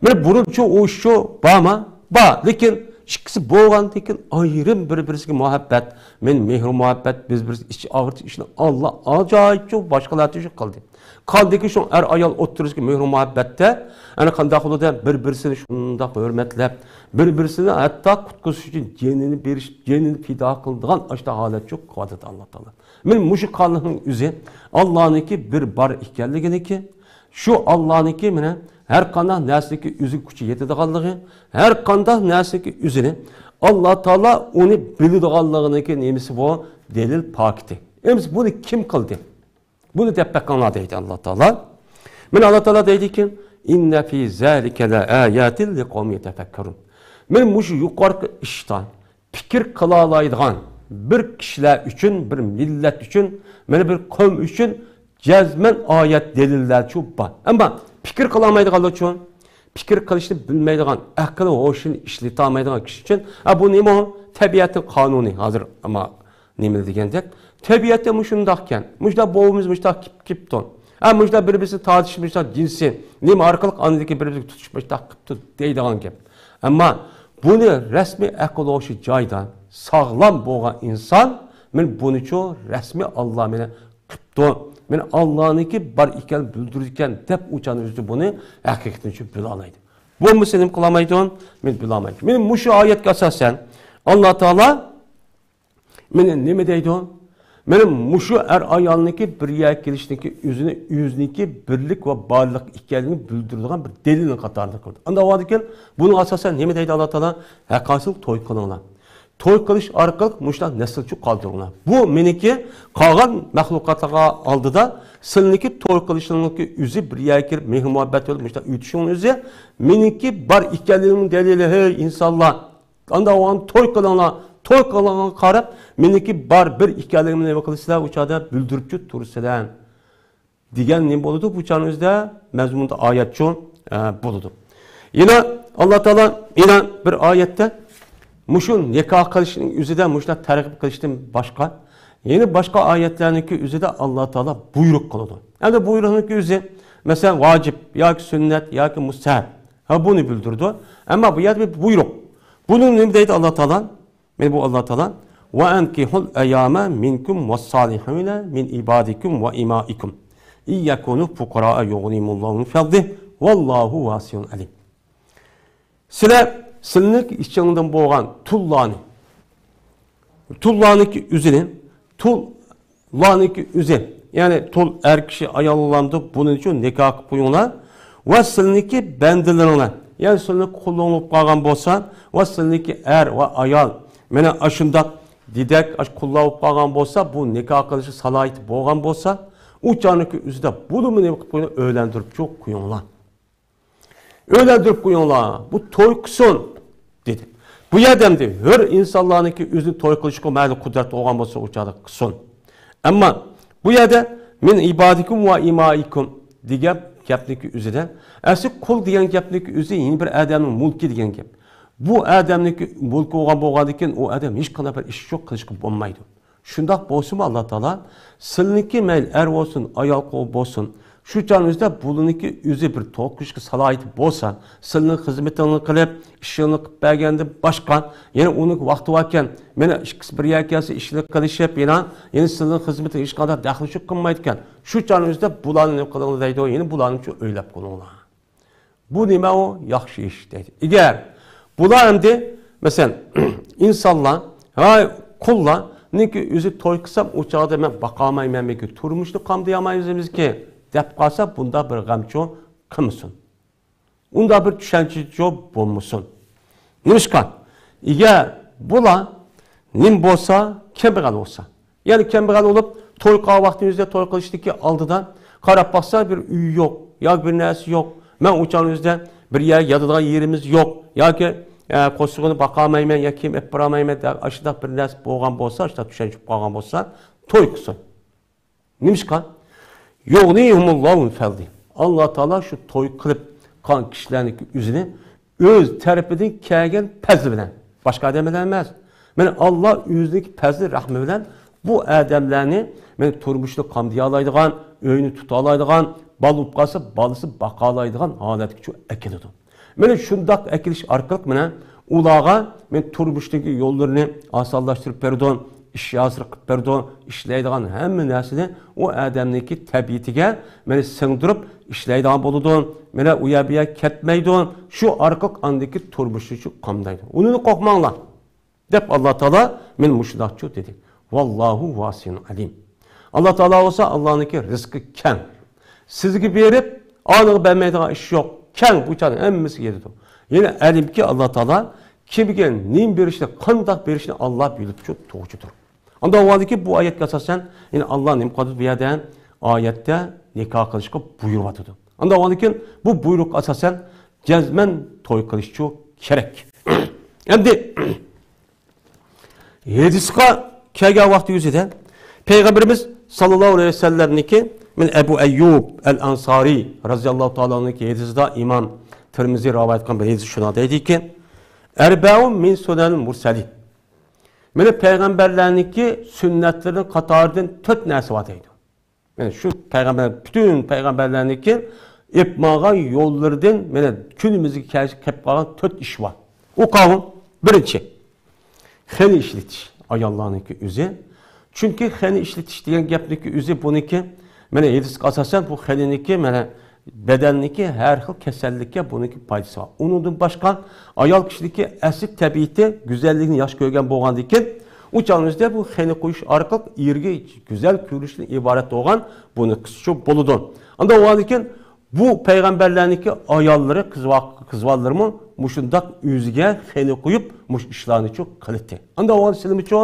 مانا بۇرۇنچە ئۇ ئىشچۇ بارما؟ بار. لېكىن ئىككىسى بولغاندىن كېيىن ئايرىم بىر-بىرسىگە مۇھەببەت، مېنى مېھرى مۇھەببەت، بىز بىر ئىچ ئاغرىتىش ئىشنى ئاللا ئاجايىپچە باشقىلارچە قىلدى. قاندىكى شۇ ئەر-ئايال ئوتتۇرىسىدىكى مېھرى مۇھەببەتتە، ئەنە قانداق بولىدۇ؟ بىر-بىرسىنى شۇنداق ھۆرمەتلەپ، بىر-بىرسىنى ھەتتا قۇتقۇزۇش ئۈچۈن جېنىنى بېرىش، جېنىنى پىدا قىلىدىغان ئاشتا ھالەتچۇ قىلىۋاتىدۇ ئاللا تائالا. مانا مۇشۇ خالىقنىڭ ئۆزى، ئاللانىڭكى بىر بار ئىكەنلىكىنىڭكى، شۇ ئاللانىڭكى مانا ھەر قانداق نەرسىنىڭكى ئۆزىگە كۈچى يېتىدىغانلىقى، ھەر قانداق نەرسىنىڭكى ئۆزىنى ئاللا تائالا ئۇنى بىلىدىغانلىقىنىڭكى نېمىسى بۇ؟ دەلىل پاكىتى. ئەمىسە بۇنى كىم قىلدى؟ بۇنى دەپ بېقىڭلار دەيدۇ ئاللا تائالا. مانا ئاللا تائالا دەيدىكى، «إن في ذلك لآيات لقوم يتفكرون.» مانا مۇشۇ يۇقىرىقى ئىشتا پىكىر قىلالايدىغان بىر كىشىلەر ئۈچۈن، بىر مىللەت ئۈچۈن، مانا بىر قوم ئۈچۈن جەزمەن ئايەت دەلىللەرچۇ بار. ئەمما پىكىر قىلالمايدىغانلارچۇ، پىكىر قىلىشنى بىلمەيدىغان، ئەقىل ھوشىنى ئىشلىتەلمەيدىغان كىشى ئۈچۈن، ھە، بۇ نېمە؟ تەبىئەتنىڭ قانۇنى. ھازىر ئەمما نېمە دېگەندەك، تەبىئەتتە مۇشۇنداقكەن، مۇشۇنداق بوۋىمىز مۇشۇنداق كېلىپ كېلىپتۇ. ھە، مۇشۇنداق بىر-بىرسىنى تارتىشىپ، مۇشۇنداق جىنسىي نېمە ئارقىلىق ئاندىن كېيىن بىر-بىرىگە تۇتۇشۇپ مۇشۇنداق قىپتۇ دەيدىغان گەپ. ئەمما بۇنى رەسمىي ئەقىل ھوشى جايىدا ساغلام بولغان ئىنسان، مەن بۇنىچۇ رەسمىي ئاللا مېنى قىپتۇ، مەن ئاللانىڭكى بار ئىكەن بىلدۈرىدىكەن دەپ ئۇچان ئۆزى بۇنى ھەقىقەتنىچۇ بىلالايدۇ. بولمىسا نېمە قىلالمايدۇ؟ مەن بىلالايدۇ. مەن مۇشۇ ئايەتكە ئاساسەن ئاللا تائالا مانا نېمە دەيدۇ؟ مانا مۇشۇ ئەر-ئايالنىڭكى بىر يەرگە كېلىشنىڭكى ئۆزىنى، ئۆزىنىڭكى بىرلىك ۋە بارلىق ئىكەنلىكىنى بىلدۈرىدىغان بىر دەلىلنىڭ قاتارىدا قىلدى. ئانداق بولغاندىكىن بۇنىڭغا ئاساسەن نېمە دەيدۇ ئاللا تائالا؟ ھەققاسىل توي قىلىڭلار. توي قىلىش ئارقىلىق مۇشۇنداق نەسىلچۇ قالدۇرۇڭلار. بۇ مېنىڭكى قالغان مەخلۇقاتلارغا ئالدىدا سىلىنىڭكى توي قىلىشىڭىزنىڭكى ئۆزى بىر يەرگە كىرىپ مېھرى مۇھەببەت بىلەن مۇشۇنداق ئۆتۈشۈڭ ئۆزى مېنىڭكى بار ئىكەنلىكىمنىڭ دەلىلى، ھەي ئىنسانلار. ئانداق بولغان توي قىلىڭلار، توي قىلغانغا قاراپ، مېنىڭكى بار بىر ئىكەنلىكىمنى نېمە قىلىسىلەر، ئۇ چاغدا بىلدۈرۈپچۇ تۇرىسىلەر. دېگەن نېمە بولىدۇ؟ بۇ چاغنىڭ ئۆزىدە مەزمۇندا ئايەتچۇ، ئە، بولىدۇ. يەنە ئاللا تائالا يەنە بىر ئايەتتە مۇشۇ نىكاھ قىلىشنىڭ ئۆزىدە مۇشۇنداق تەرغىب قىلىشتىن باشقا، يەنە باشقا ئايەتلەرنىڭكى ئۆزىدە ئاللا تائالا بۇيرۇق قىلىدۇ. ئەمدى بۇيرۇقنىڭكى ئۆزى، مەسىلەن، ۋاجىپ ياكى سۈننەت ياكى مۇستەھەب. ھە، بۇنى بىلدۈرىدۇ. ئەمما بۇ يەردە بىر بۇيرۇق. بۇنى نېمە دەيدۇ ئاللا تائالا؟ مانا بۇ ئاللا تائالا، «وأنكحوا الأيامى منكم والصالحين من عبادكم وإمائكم إن يكونوا فقراء يغنهم الله من فضله والله واسع عليم.» سىلەر سىلىنىڭ ئىچىڭدىن بولغان تۇللارنى، تۇللارنىڭكى ئۆزىنى، تۇل ئۇلارنىڭكى ئۆزى، يەنى تۇل ئەر كىشى ئاياللارنى بۇنىڭ ئۈچۈن نىكاھ قىلىپ قويۇڭلار. ۋە سىلىنىڭكى بەندىلىرىڭلار، يەنى سىلىنىڭكى قۇللىرىڭ بولۇپ قالغان بولسا، ۋە سىلىنىڭكى ئەر ۋە ئايال، مانا ئاشۇنداق دېدەك، ئاشۇ قۇللار بولۇپ قالغان بولسا، بۇ نىكاھ قىلىشقا سالاھىيىتى بولغان بولسا، ئۇ چاغنىڭكى ئۆزىدە بۇنىمۇ نېمە قىلىپ قويۇڭلار، ئۆيلەندۈرۈپ قويۇڭلار. ئۆيلەندۈرۈپ قويۇڭلار، بۇ توي قىلسۇن، دېدى. بۇ يەردە ئەمدى ھۆر ئىنسانلارنىڭكى ئۆزىنى توي قىلىشقا مەلۇم قۇدرەت بولغان بولسا، ئۇ چاغدا قىلسۇن. ئەمما بۇ يەردە مىن ئىبادىكۇم ۋە ئىمائىكۇم دېگەن گەپنىڭكى ئۆزىدە، ئەسلى قۇل دېگەن گەپنىڭكى ئۆزى يەنە بىر ئادەمنىڭ مۈلكى دېگەن گەپ. بۇ ئادەمنىڭكى مۈلكى بولغان بولغاندىن كېيىن، ئۇ ئادەم ھېچقانداق بىر ئىش يوق قىلىشقا بولمايدۇ. شۇنداق بولسىمۇ، ئاللا تائالا سىلىنىڭكى مەيلى ئەر بولسۇن، ئايال بولسۇن، شۇ چاغنىڭ ئۆزىدە بۇلىنىڭكى ئۆزى بىر توي قىلىشقا سالاھىيىتى بولسا، سىلىنىڭ خىزمىتىڭلارنى قىلىپ، ئىشىڭلارنى قىلىپ بەرگەندىن باشقا، يەنە ئۇنىڭ ۋاقتى باركەن، مانا ئىككىسى بىر يەرگە كەلسە، ئىشىنى قىلىشىپ، يەنە، يەنە سىلىنىڭ خىزمىتىگە ھېچقانداق دەخلى شۇ قىلمايدىكەن. شۇ چاغنىڭ ئۆزىدە بۇلارنى نېمە قىلىڭلار دەيدۇ، يەنە بۇلارنى شۇ ئۆيلەپ قويۇڭلار. بۇ نېمە ئۇ؟ ياخشى ئىش دەيدۇ. ئەگەر بۇلار ئەمدى، مەسىلەن، ئىنسانلار، ھاي، قۇللارنىڭكى ئۆزى توي قىلسام، ئۇ چاغدا مەن باقالمايمەن، مەنكى تۇرمۇشنى قامدىيالمايمىزكى، دەپ قالسا، بۇنداق بىر غەمچۇ قىلمىسۇن. ئۇنداق بىر چۈشەنچىچۇ بولمىسۇن. نېمىشقا؟ ئەگەر بۇلار نېمە بولسا، كەمبەغەل بولسا، يەنى كەمبەغەل بولۇپ، توي قىلغان ۋاقتىمىزدا توي قىلىشتىكى ئالدىدا قاراپ باقسا، بىر ئۆي يوق، ياكى بىر نەرسە يوق. مەن ئۇ چاغنىڭ ئۆزىدە بىر يەر ياتىدىغان يېرىمىز يوق، ياكى، ئە، قورسىقىنى باقالمايمەن، ياكى كىيىم ئېلىپ بارالمايمەن دەپ، ئاشۇنداق بىر نەرسە بولغان بولسا، ئاشۇنداق چۈشەنچە بولۇپ قالغان بولسا، توي قىلسۇن. نېمىشقا؟ يۇغنىھىمۇللاھۇ مىن فەزلىھ. ئاللا تائالا شۇ توي قىلىپ قالغان كىشىلەرنىڭكى ئۆزىنى ئۆز تەرىپىدىن كەلگەن پەزلى بىلەن، باشقا ئادەم بىلەن ئەمەس، مانا، ئاللا ئۆزىنىڭكى پەزلى، رەھمى بىلەن بۇ ئادەملەرنى، مانا، تۇرمۇشنى قامدىيالايدىغان، ئۆينى تۇتالايدىغان، بالا بولۇپ قالسا، بالىسى باقالايدىغان ھالەتكە شۇ ئەكېلىدۇ. مانا شۇنداق ئەكېلىش ئارقىلىق، مانا، ئۇلارغا، مانا، تۇرمۇشتىكى يوللىرىنى ئاسانلاشتۇرۇپ بېرىدۇ، ئىش ھاسىل قىلىپ بېرىدۇ، ئىشلەيدىغان ھەممە نەرسىنى ئۇ ئادەمنىڭكى تەبىئىتىگە، مانا، سىڭدۈرۈپ ئىشلەيدىغان بولىدۇ. مانا، ئۇ يەر بۇ يەر كەتمەيدۇ. شۇ ئارقىلىق ئاندىكى تۇرمۇشى شۇ قامدايدۇ. ئۇنىڭدىن قورقماڭلار، دەپ ئاللا تائالا مانا مۇشۇنداقچۇ دېدى. ۋاللاھۇ ۋاسىئۇن ئەلىم. ئاللا تائالا بولسا، ئاللانىڭكى رىزقى كەڭ. سىزگە بېرىپ، ئانىغا بەرمەيدىغان ئىش يوق. كەڭ، بۇ چاغنىڭ ھەممىسىگە يېتىدۇ. يەنە ئەلىمكى، ئاللا تائالا كىمگە نېمە بېرىشنى، قانداق بېرىشنى ئاللا بىلىپ شۇ تۇرغۇچىدۇر. ئاندا ئۇندىن كېيىن بۇ ئايەتكە ئاساسەن، يەنى ئاللا نېمە قىلىدۇ بۇ يەردە؟ ئايەتتە نىكاھ قىلىشقا بۇيرۇۋاتىدۇ. ئاندا ئۇندىن كېيىن بۇ بۇيرۇققا ئاساسەن جەزمەن توي قىلىشچۇ كېرەك. ئەمدى ھەدىسقا كەلگەن ۋاقتى يۈزىدە پەيغەمبىرىمىز ساللاللاھۇ ئەلەيھى ۋەسەللەمنىڭكى، مەن ئەبۇ ئەييۇب ئەل ئەنسارى رازىياللاھۇ تائالا ئەنھۇنىڭكى ھەدىسىدا، ئىمام تىرمىزى رىۋايەت قىلغان بىر ھەدىس شۇنداق دەيدىكى، ئەربەئۇن مىن سۇنەنىل مۇرسەلىن. مانا پەيغەمبەرلەرنىڭكى سۈننەتلىرىنىڭ قاتارىدىن تۆت نەرسە بار دەيدۇ. مانا شۇ پەيغەمبەر، پۈتۈن پەيغەمبەرلەرنىڭكى ئېلىپ ماڭغان يوللىرىدىن مانا كۈنىمىزگە كەلگەن، كەپ قالغان تۆت ئىش بار. ئۇ قاۋۇل، بىرىنچى، خېنە ئىشلىتىش ئاياللارنىڭكى ئۆزى. چۈنكى خېنە ئىشلىتىش دېگەن گەپنىڭكى ئۆزى بۇنىڭكى، مانا ھەدىسكە ئاساسەن بۇ خېنىنىڭكى، مانا بەدەننىڭكى ھەر خىل كېسەللىككە بۇنىڭكى پايدىسى بار. ئۇنىڭدىن باشقا، ئايال كىشىنىڭكى ئەسلى تەبىئىتى گۈزەللىكنى ياخشى كۆرگەن بولغاندىكىن، ئۇ چاغنىڭ ئۆزىدە بۇ خېنە قويۇش ئارقىلىق ئېرىگە گۈزەل كۆرۈنۈشتىن ئىبارەت بولغان بۇنىڭكىسى شۇ بولىدۇ. ئاندا ئۇندىن كېيىن بۇ پەيغەمبەرلەرنىڭكى ئاياللىرى، قىز ۋاق-، قىز بالىلىرىمۇ مۇشۇنداق ئۆزىگە خېنە قويۇپ، مۇشۇ ئىشلارنىچۇ قىلىتتى. ئاندا ئۇندىن سىلىمۇچۇ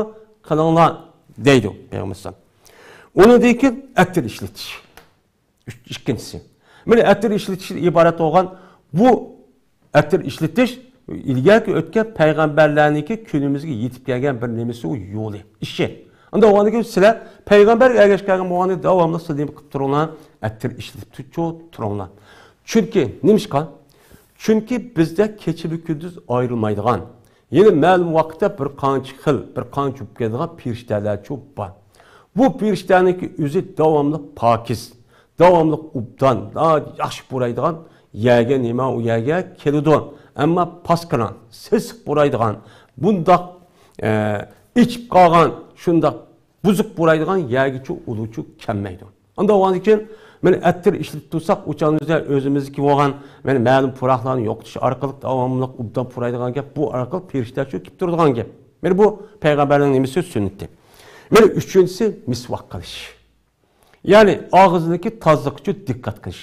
قىلىڭلار دەيدۇ پەيغەمبەر. ئۇنىڭدىن كېيىن ئەتىر ئىشلىتىش. ئۈچ-، ئىككىنچىسى. مانا ئەتىر ئىشلىتىشتىن ئىبارەت بولغان بۇ ئەتىر ئىشلىتىش ئىلگەركى ئۆتكەن پەيغەمبەرلەرنىڭكى كۈنىمىزگە يېتىپ كەلگەن بىر نېمىسى، ئۇ يولى، ئىشى. ئاندا ئۇندىن كېيىن سىلەر پەيغەمبەرگە ئەگەشكەن بولغاندا داۋاملىق سىلەر نېمە قىلىپ تۇرۇڭلار؟ ئەتىر ئىشلىتىپ تۇ-، تۇرۇڭلار. چۈنكى، نېمىشقا؟ چۈنكى بىزدە كېچە بىلەن كۈندۈز ئايرىلمايدىغان، يەنى مەلۇم ۋاقىتتا بىر قانچە خىل، بىر قانچە بولۇپ كېلىدىغان پېرىشتەلەرچۇ بار. بۇ پېرىشتەنىڭكى ئۆزى داۋاملىق پاكىز، داۋاملىق ئوبدان، ياخشى پۇرايدىغان يەرگە، نېمە، ئۇ يەرگە كېلىدۇ. ئەمما پاسكىنا، سېسىق پۇرايدىغان، بۇنداق، ئە، ئېچىپ قالغان، شۇنداق بۇزۇق پۇرايدىغان يەرگىچۇ ئۇلۇچۇ كەلمەيدۇ. ئاندا ئۇندىن كېيىن مانا ئەتىر ئىشلىتىپ تۇرساق، ئۇ چاغنىڭ ئۆزىدە ئۆزىمىزدىكى بولغان مانا مەلۇم پۇراقلارنى يوقىتىش ئارقىلىق داۋاملىق ئوبدان پۇرايدىغان گەپ، بۇ ئارقىلىق پېرىشتە شۇ كېلىپ تۇرىدىغان گەپ. مانا بۇ پەيغەمبەرنىڭ نېمىسى، سۈننىتى. مانا ئۈچىنچىسى مىسۋاك قىلىش. يەنى ئاغزىنىڭكى تازىلىقىچۇ دىققەت قىلىش.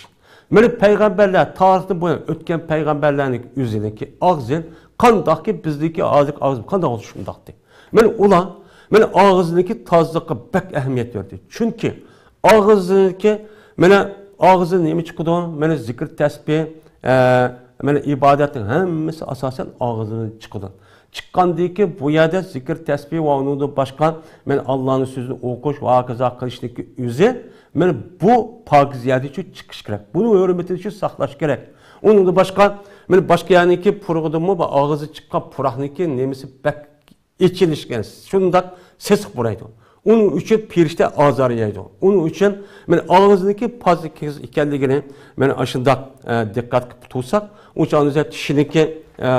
مانا پەيغەمبەرلەر، تارىختىن بۇيان ئۆتكەن پەيغەمبەرلەرنىڭ ئۆزىنىڭكى ئاغزى قانداقكى بىزنىڭكى ھازىرقى ئاغزى قانداق بولسا شۇنداقتى. مانا ئۇلار، مانا ئاغزىنىڭكى تازىلىققا بەك ئەھمىيەت بەردى. چۈنكى ئاغزىنىڭكى، مانا ئاغزىدىن نېمە چىقىدۇ؟ مانا زىكىر تەسبىھ، ئە، مانا ئىبادەتنىڭ ھەممىسى ئاساسەن ئاغزىدىن چىقىدۇ. چىققاندىن كېيىن بۇ يەردە زىكىر تەسبىھ ۋە ئۇنىڭدىن باشقا مانا ئاللانىڭ سۆزىنى ئوقۇش ۋە ھاكازا قىلىشنىڭكى ئۆزى مانا بۇ پاكىز يەردىچۇ چىقىش كېرەك. بۇنىڭ ھۆرمىتىنى شۇ ساقلاش كېرەك. ئۇنىڭدىن باشقا، مانا باشقا يەرنىڭكى پۇرىقىدىنمۇ بۇ ئاغزى چىققان پۇراقنىڭكى نېمىسى بەك ئېچىلىشكەن، شۇنداق سېسىق پۇرايدۇ. ئۇنىڭ ئۈچۈن پېرىشتە ئازار يەيدۇ. ئۇنىڭ ئۈچۈن مانا ئاغزىنىڭكى پاكىز ئىكەنلىكىنى مانا ئاشۇنداق، ئە، دىققەت قىلىپ تۇرساق، ئۇ چاغدا تىشىنىڭكى، ئە،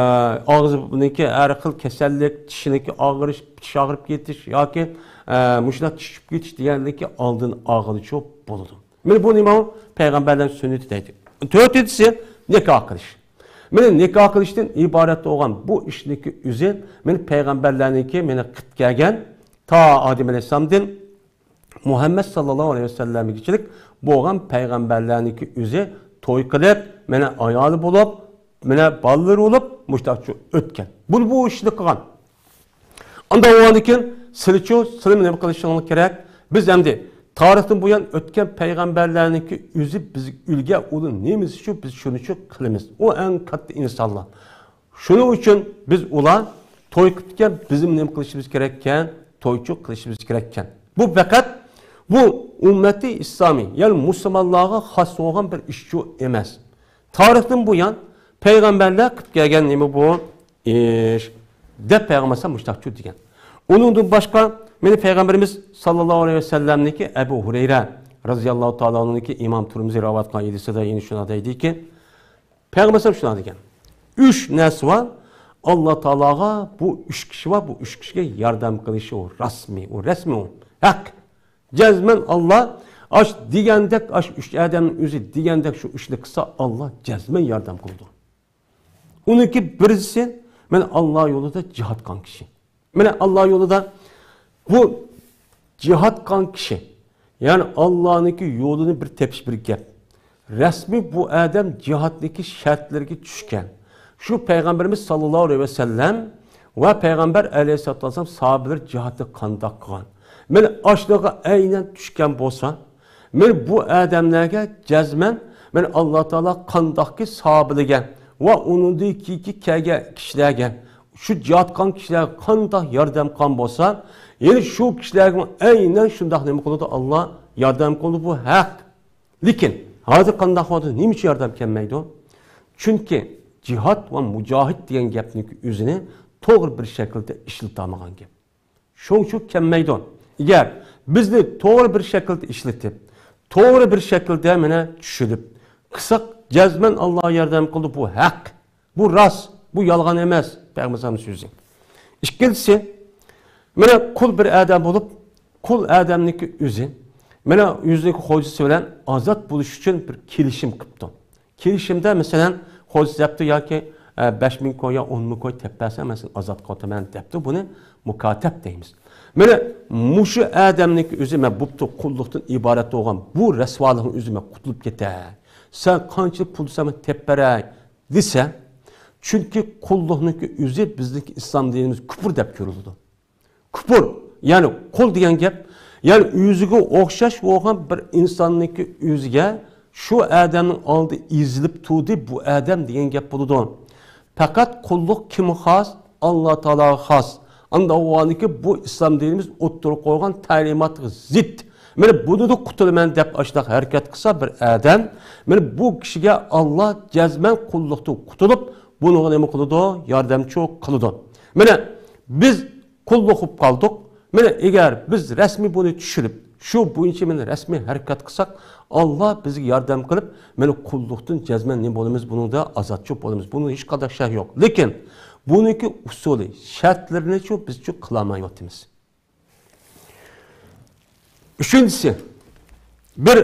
ئاغزىنىڭكى ھەر خىل كېسەللىك، تىشىنىڭكى ئاغرىش، تىش ئاغرىپ كېتىش ياكى، ئە، مۇشۇنداق تىش چۈشۈپ كېتىش دېگەنلىكى ئالدىنى ئالغىلىچۇ بولىدۇ. مانا بۇ نېمە؟ پەيغەمبەرلەرنىڭ سۈننىتى دەيدۇ. تۆتىنچىسى، نىكاھ قىلىش. مانا نىكاھ قىلىشتىن ئىبارەت بولغان بۇ ئىشنىڭكى ئۆزى مانا پەيغەمبەرلەرنىڭكى مانا قىلىپ كەلگەن تا ئادەم ئەلەيھىسسالامدىن مۇھەممەد ساللاللاھۇ ئەلەيھى ۋەسەللەمگىچىلىك بولغان پەيغەمبەرلەرنىڭكى ئۆزى توي قىلىپ، مانا ئايالى بولۇپ، مانا بالىلىرى بولۇپ، مۇشۇنداقچە ئۆتكەن. بۇ، بۇ ئىشنى قىلغان. ئاندىن ئۇنىڭدىن كېيىن سىلىچۇ، سىلىمۇ نېمە قىلىشىڭلار كېرەك؟ بىز ئەمدى تارىختىن بۇيان ئۆتكەن پەيغەمبەرلەرنىڭكى ئۆزى بىزگە ئۈلگە، ئۇلار نېمىسىچۇ بىز شۇنىچۇ قىلىمىز. ئۇ ئەڭ كاتتا ئىنسانلار. شۇنىڭ ئۈچۈن بىز ئۇلار توي قىپتىكەن، بىزمۇ نېمە قىلىشىمىز كېرەككەن؟ تويچۇ قىلىشىمىز كېرەككەن. بۇ پەقەت بۇ ئۈممەتى ئىسلامى، يەنى مۇسۇلمانلارغا خاس بولغان بىر ئىشچۇ ئەمەس. تارىختىن بۇيان پەيغەمبەرلەر قىلىپ كەلگەن نېمە بۇ ئىش؟ دەپ پەيغەمبەر ئەلەيھىسسالام مۇشۇنداقچۇ دېگەن. ئۇنىڭدىن باشقا مانا پەيغەمبىرىمىز ساللاللاھۇ ئەلەيھى ۋەسەللەمنىڭكى ئەبۇ ھۇرەيرە رازىياللاھۇ تائالا ئەنھۇنىڭكى ئىمام تۇرمۇزى رىۋايەت قىلغان ھەدىسىدە يەنە شۇنداق دەيدىكى، پەيغەمبەر ئەلەيھىسسالام شۇنداق دېگەن. ئۈچ نەرسە بار. ئاللا تائالاغا بۇ ئۈچ كىشى بار، بۇ ئۈچ كىشىگە ياردەم قىلىشى ئۇ رەسمىي، ئۇ رەسمىي ئۇ. ھەق. جەزمەن ئاللا ئاش دېگەندەك، ئاش ئۈچ ئادەمنىڭ ئۆزى دېگەندەك شۇ ئىشنى قىلسا، ئاللا جەزمەن ياردەم قىلىدۇ. ئۇنىڭكى بىرسى، مانا ئاللا يولىدا جىھاد قىلغان كىشى. مانا ئاللا يولىدا بۇ جىھاد قىلغان كىشى، يەنى ئاللانىڭكى يولىنى بىر تېپىش بىر گەپ. رەسمىي بۇ ئادەم جىھادنىڭكى شەرتلىرىگە چۈشكەن. شۇ پەيغەمبىرىمىز ساللاللاھۇ ئەلەيھى ۋەسەللەم ۋە پەيغەمبەر ئەلەيھىسسالاتۇ ۋەسسالام ساھابىلەر جىھادنى قانداق قىلغان؟ مانا ئاشۇنىڭغا ئەينەن چۈشكەن بولسا، مانا بۇ ئادەملەرگە جەزمەن، مانا ئاللا تائالا قانداقكى ساھابىلەرگە ۋە ئۇنىڭدىن كېيىنكى كەلگەن كىشىلەرگە، شۇ جىھاد قىلغان كىشىلەرگە قانداق ياردەم قىلغان بولسا، يەنى شۇ كىشىلەرگە ئەينەن شۇنداق نېمە قىلىدۇ؟ ئاللا ياردەم قىلىدۇ، بۇ ھەق. لېكىن ھازىر قانداق بولدى؟ نېمە ئۈچۈن ياردەم كەلمەيدۇ؟ چۈنكى جىھاد ۋە مۇجاھىد دېگەن گەپنىڭ ئۆزىنى توغرا بىر شەكىلدە ئىشلىتالمىغان گەپ. شۇڭا شۇ كەلمەيدۇ. ئەگەر بىزنى توغرا بىر شەكىلدە ئىشلىتىپ، توغرا بىر شەكىلدە مانا چۈشىنىپ قىلساق، جەزمەن ئاللا ياردەم قىلىدۇ، بۇ ھەق. بۇ راست، بۇ يالغان ئەمەس، پەيغەمبەر ئەلەيھىسسالامنىڭ سۆزى. ئىككىنچىسى، مانا قۇل بىر ئادەم بولۇپ، قۇل ئادەمنىڭكى ئۆزى، مانا ئۆزىنىڭكى خوجىسى بىلەن ئازاد بولۇش ئۈچۈن بىر كېلىشىم قىپتۇ. كېلىشىمدە، مەسىلەن، خوجىسى دەپتۇ ياكى، ئە، بەش مىڭ كوي يا ئون مىڭ كوي تېپىپ بەرسەڭ، مەن سېنى ئازاد قىلىۋاتىمەن دەپتۇ، بۇنى مۇكاتەپ دەيمىز. مانا مۇشۇ ئادەمنىڭكى ئۆزى، مەن بوپتۇ، قۇللۇقتىن ئىبارەت بولغان بۇ رەسۋالىقنىڭ ئۆزى مەن قۇتۇلۇپ كېتەي. سەن قانچىلىك پۇل دېسەڭ، مەن تېپىپ بەرەي. دېسە، چۈنكى قۇللۇقنىڭكى ئۆزى بىزنىڭكى ئىسلام دىنىمىز كۇپۇر دەپ كۆرۈلىدۇ. كۇپۇر، يەنى قۇل دېگەن گەپ، يەنى ئۆزىگە ئوخشاش بولغان بىر ئىنساننىڭكى ئۆزىگە شۇ ئادەمنىڭ ئالدىدا ئېزىلىپ تۇردى، بۇ ئادەم دېگەن گەپ بولىدۇ. پەقەت قۇللۇق كىمگە خاس؟ ئاللا تائالاغا خاس. ئاندىن ئۇنىڭكى بۇ ئىسلام دىنىمىز ئوتتۇرىغا قويغان تەلىماتىغا زىت. مانا بۇنىدىن قۇتۇلىمەن دەپ ئاشۇنداق ھەرىكەت قىلسا بىر ئادەم، مانا بۇ كىشىگە ئاللا جەزمەن قۇللۇقتىن قۇتۇلۇپ، بۇنىڭغا نېمە قىلىدۇ؟ ياردەمچى قىلىدۇ. مانا بىز قۇللۇق بولۇپ قالدۇق. مانا ئەگەر بىز رەسمىي بۇنى چۈشىنىپ، شۇ بويىچە مانا رەسمىي ھەرىكەت قىلساق، ئاللا بىزگە ياردەم قىلىپ، مانا قۇللۇقتىن جەزمەن نېمە بولىمىز؟ بۇنىڭدا ئازادچۇ بولىمىز. بۇنىڭدا ھېچقانداق شەك يوق. لېكىن بۇنىڭكى ئۇسۇلى، شەرتلىرىنىچۇ بىزچۇ قىلالمايۋاتىمىز. ئۈچىنچىسى، بىر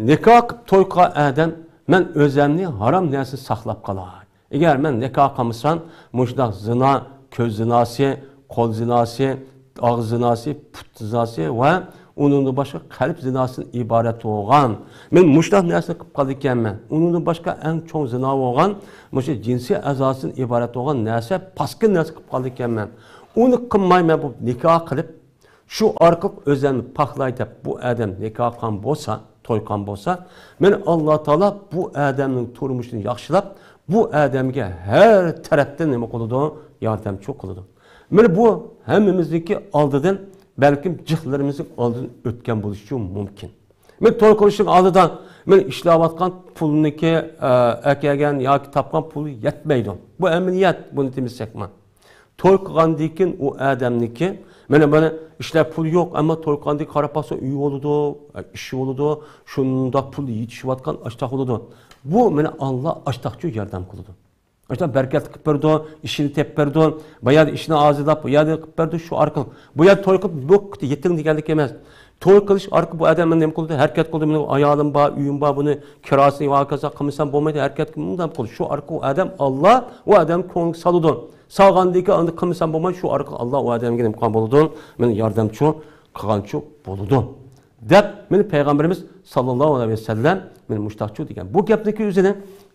نىكاھ قىلىپ توي قىلغان ئادەم، مەن ئۆزۈمنى ھارام نەرسىدىن ساقلاپ قالاي. ئەگەر مەن نىكاھ قىلمىسام، مۇشۇنداق زىنا، كۆز زىناسى، قول زىناسى، ئاغزى زىناسى، پۇت زىناسى ۋە ئۇنىڭدىن باشقا قەلب زىناسىدىن ئىبارەت بولغان، مەن مۇشۇنداق نەرسىنى قىلىپ قالىدىكەنمەن. ئۇنىڭدىن باشقا ئەڭ چوڭ زىنا بولغان مۇشۇ جىنسىي ئەزاسىدىن ئىبارەت بولغان نەرسە، پاسكىنا نەرسە قىلىپ قالىدىكەنمەن. ئۇنى قىلماي مەن بۇ نىكاھ قىلىپ، شۇ ئارقىلىق ئۆزۈمنى پاكلاي دەپ بۇ ئادەم نىكاھ قىلغان بولسا، توي قىلغان بولسا، مانا ئاللا تائالا بۇ ئادەمنىڭ تۇرمۇشىنى ياخشىلاپ، بۇ ئادەمگە ھەر تەرەپتىن نېمە قىلىدۇ؟ ياردەمچى قىلىدۇ. مانا بۇ ھەممىمىزنىڭكى ئالدىدىن، بەلكىم جىقلىرىمىزنىڭ ئالدىدىن ئۆتكەن بولۇشى مۇمكىن. مانا توي قىلىشنىڭ ئالدىدا مانا ئىشلەۋاتقان پۇلنىڭكى، ئە، ئەكەلگەن ياكى تاپقان پۇلى يەتمەيدۇ. بۇ ئەمەلىيەت، بۇنى دېمىسەكمۇ. توي قىلغاندىن كېيىن ئۇ ئادەمنىڭكى مانا، مانا ئىشلەپ پۇل يوق، ئەمما توي قىلغاندىن قاراپ باقسا، ئۆي بولىدۇ، ئىش بولىدۇ، شۇنداق پۇل يېتىشىۋاتقان ئاشتاق بولىدۇ. بۇ مانا ئاللا ئاشتاقچۇ ياردەم قىلىدۇ. ئاشۇنداق بەرىكەتلىك قىلىپ بېرىدۇ، ئىشىنى تېپىپ بېرىدۇ، بۇ يەردە ئىشىنى ئازىلاپ، بۇ يەردە قىلىپ بېرىدۇ، شۇ ئارقىلىق. بۇ يەردە توي قىلىپ، بۇ يەتتىڭ دېگەنلىك ئەمەس. توي قىلىش ئارقىلىق بۇ ئادەم نېمە قىلىدۇ؟ ھەرىكەت قىلىدۇ، مېنىڭ ئايالىم بار، ئۆيۈم بار، بۇنى كىراسىنى ۋە ھاكازا قىلمىسام بولمايدۇ، ھەرىكەت قىلىدۇ. شۇ ئارقىلىق ئۇ ئادەم ئاللا ئۇ ئادەم كۆڭلىگە سالىدۇ. سالغاندىن كېيىن ئاندىن قىلمىسام بولمايدۇ، شۇ ئارقىلىق ئاللا ئۇ ئادەمگە نېمە قىلغان بولىدۇ؟ مېنى ياردەمچۇ قىلغانچۇ بولىدۇ. دەپ، مېنى پەيغەمبىرىمىز ساللاللاھۇ ئەلەيھى ۋەسەللەم مېنى مۇشتاقچۇ دېگەن. بۇ گەپنىكى ئۆزىنى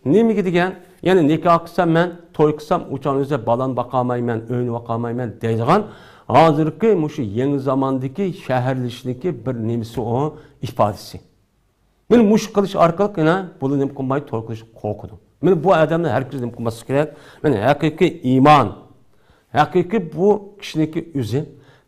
نېمىگە دېگەن؟ يەنى نىكاھ قىلسام مەن، توي قىلسام، ئۇ چاغنىڭ ئۆزىدە بالامنى باقالمايمەن، ئۆينى باقالمايمەن دەيدىغان ھازىرقى مۇشۇ يېڭى زاماندىكى شەھەرلىشىشنىڭكى بىر نېمىسى ئۇ ئىپادىسى. مانا مۇشۇ قىلىش ئارقىلىق يەنە بۇلار نېمە قىلمايدۇ، توي قىلىشقا قورقىدۇ. مانا بۇ ئادەمنى ھەرگىز نېمە قىلماسلىق كېرەك. مانا ھەقىقىي ئىمان، ھەقىقىي بۇ كىشىنىڭكى ئۆزى،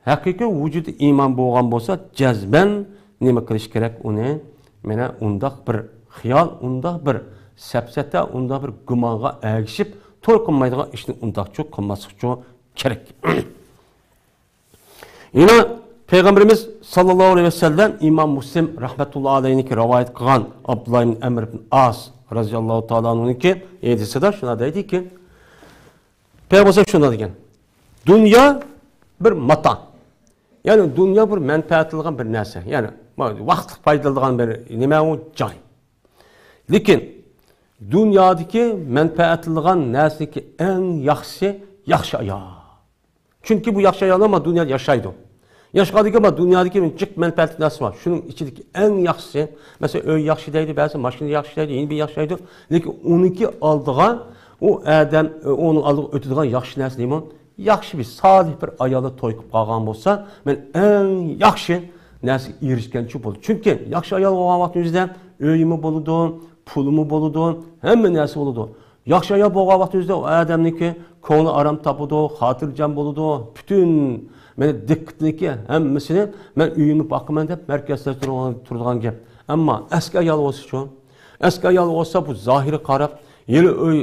ھەقىقىي ۋۇجۇدى ئىمان بولغان بولسا، جەزمەن نېمە قىلىش كېرەك ئۇنى؟ مانا ئۇنداق بىر خىيال، ئۇنداق بىر سەپسەتە، ئۇنداق بىر گۇمانغا ئەگىشىپ توي قىلمايدىغان ئىشنى ئۇنداقچۇ قىلماسلىقچۇ كېرەك. يەنە پەيغەمبىرىمىز ساللاللاھۇ ئەلەيھى ۋەسەللەم ئىمام مۇسلىم رەھمەتۇللا ئەلەيھىنىڭكى رىۋايەت قىلغان ئابدۇللا ئىبن ئەمر ئىبن ئاس رەزىياللاھۇ تائالا ئەنھۇنىڭكى ھەدىسىدە شۇنداق دەيدىكى، پەيغەمبەر شۇنداق دېگەن، دۇنيا بىر ماتا، يەنى دۇنيا بىر مەنپەئەتلىگەن بىر نەرسە، يەنى ۋاقىتلىق پايدىلىنىدىغان بىر نېمە ئۇ جاي. لېكىن دۇنيادىكى مەنپەئەتلىگەن نەرسىنىڭكى ئەڭ ياخشىسى ياخشى ئايال. چۈنكى بۇ ياخشى ئاياللار ما دۇنيادا ياشايدۇ. ياشىغاندىكىن ما دۇنيادىكى جىق مەنپەئەتلىك نەرسە بار. شۇنىڭ ئىچىدىكى ئەڭ ياخشىسى، مەسىلەن، ئۆي ياخشى دەيدۇ، بەزى ماشىنا ياخشى دەيدۇ، يەنە بىر ياخشى دەيدۇ. لېكىن ئۇنىڭكى ئالدىغا، ئۇ ئادەم، ئۇنىڭ ئالدىغا ئۆتىدىغان ياخشى نەرسە نېمە؟ ياخشى بىر سالىھ بىر ئايالدا توي قىلىپ قالغان بولسا، مەن ئەڭ ياخشى نەرسىگە ئېرىشكەنچە بولدى. چۈنكى ياخشى ئايال بولغان ۋاقتىمىزدا ئۆيىمۇ بولىدۇ، پۇلىمۇ بولىدۇ، ھەممە نەرسە بولىدۇ. ياخشى ئايال بولغان ۋاقتىمىزدا ئۇ ئادەمنىڭكى كۆڭلى ئارام تاپىدۇ، خاتىرجەم بولىدۇ. پۈتۈن مېنى دىققىتىنىڭكى ھەممىسىنى مەن ئۆيۈمنى باقىمەن دەپ مەركەزلەشتۈرىدىغان، تۇرىدىغان گەپ. ئەمما ئەسكى ئايال بولسىچۇ؟ ئەسكى ئايال بولسا بۇ زاھىرىغا قاراپ، يەنە ئۆي،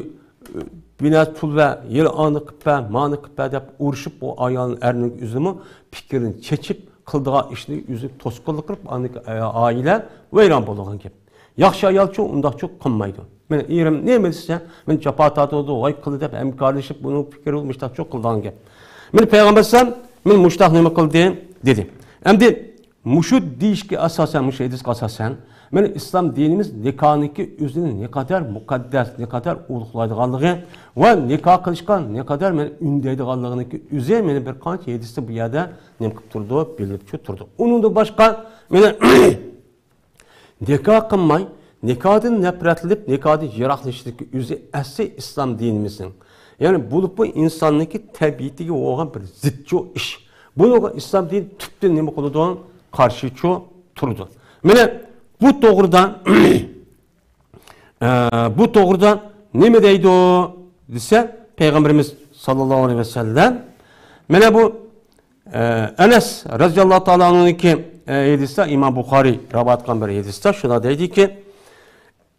بىنە پۇل بەر، يەنە ئانى قىپ بەر، مانى قىپ بەر دەپ ئۇرۇشۇپ، ئۇ ئايالنىڭ، ئەرنىڭ ئۆزىنىمۇ پىكرىنى چېچىپ، قىلىدىغان ئىشنى ئۆزى توسقۇنلۇق قىلىپ، ئاندىن ئائىلە ۋەيران بولىدىغان گەپ. ياخشى ئايالچۇ ئۇنداقچۇ قىلمايدۇ. مېنىڭ ئېرىم نېمە دېسە، مېنى جاپا تارتىۋاتىدۇ، ۋاي قىلدى دەپ ھەمكارلىشىپ، بۇنىڭ پىكرى مۇشتاقچۇ قىلىدىغان گەپ. مېنى پەيغەمبەر ئەلەيھىسسالام، مېنى مۇشتاق نېمە قىلدى دېدى. ئەمدى مۇشۇ دېيىشكە ئاساسەن، مۇشۇ ھەدىسكە ئاساسەن، مېنى ئىسلام دىنىمىز نىكاھنىڭكى ئۆزىنى نەقەدەر مۇقەددەس، نەقەدەر ئۇلۇغلايدىغانلىقى ۋە نىكاھ قىلىشقا نەقەدەر مېنى ئۈندەيدىغانلىقىنىڭكى ئۆزى مېنى بىر قانچە ھەدىستە بۇ يەردە نېمە قىلىپ تۇرىدۇ، بىلىپچۇ تۇرىدۇ. ئۇنىڭدىن باشقا مېنى نىكاھ قىلماي، نىكاھدىن نەپرەتلىنىپ، نىكاھدىن يىراقلىشىشتىكى ئۆزى ئەسلى ئىسلام دىنىمىزنىڭ، يەنى بولۇپمۇ ئىنساننىڭكى تەبىئىتىگە بولغان بىر زىتچۇ ئىش. بۇنىڭغا ئىسلام دىنى تۈپتىن نېمە قىلىدۇ؟ قارشىچۇ تۇرىدۇ. مانا بۇ توغرىدا، ئە، بۇ توغرىدا نېمە دەيدۇ دېسە، پەيغەمبىرىمىز ساللاللاھۇ ئەلەيھى ۋەسەللەم، مانا بۇ ئەنەس رەزىياللاھۇ تائالا ئەنھۇنىڭكى، ئە، ھەدىسىدە، ئىمام بۇخارىي رىۋايەت قىلغان بىر ھەدىستە شۇنداق دەيدىكى،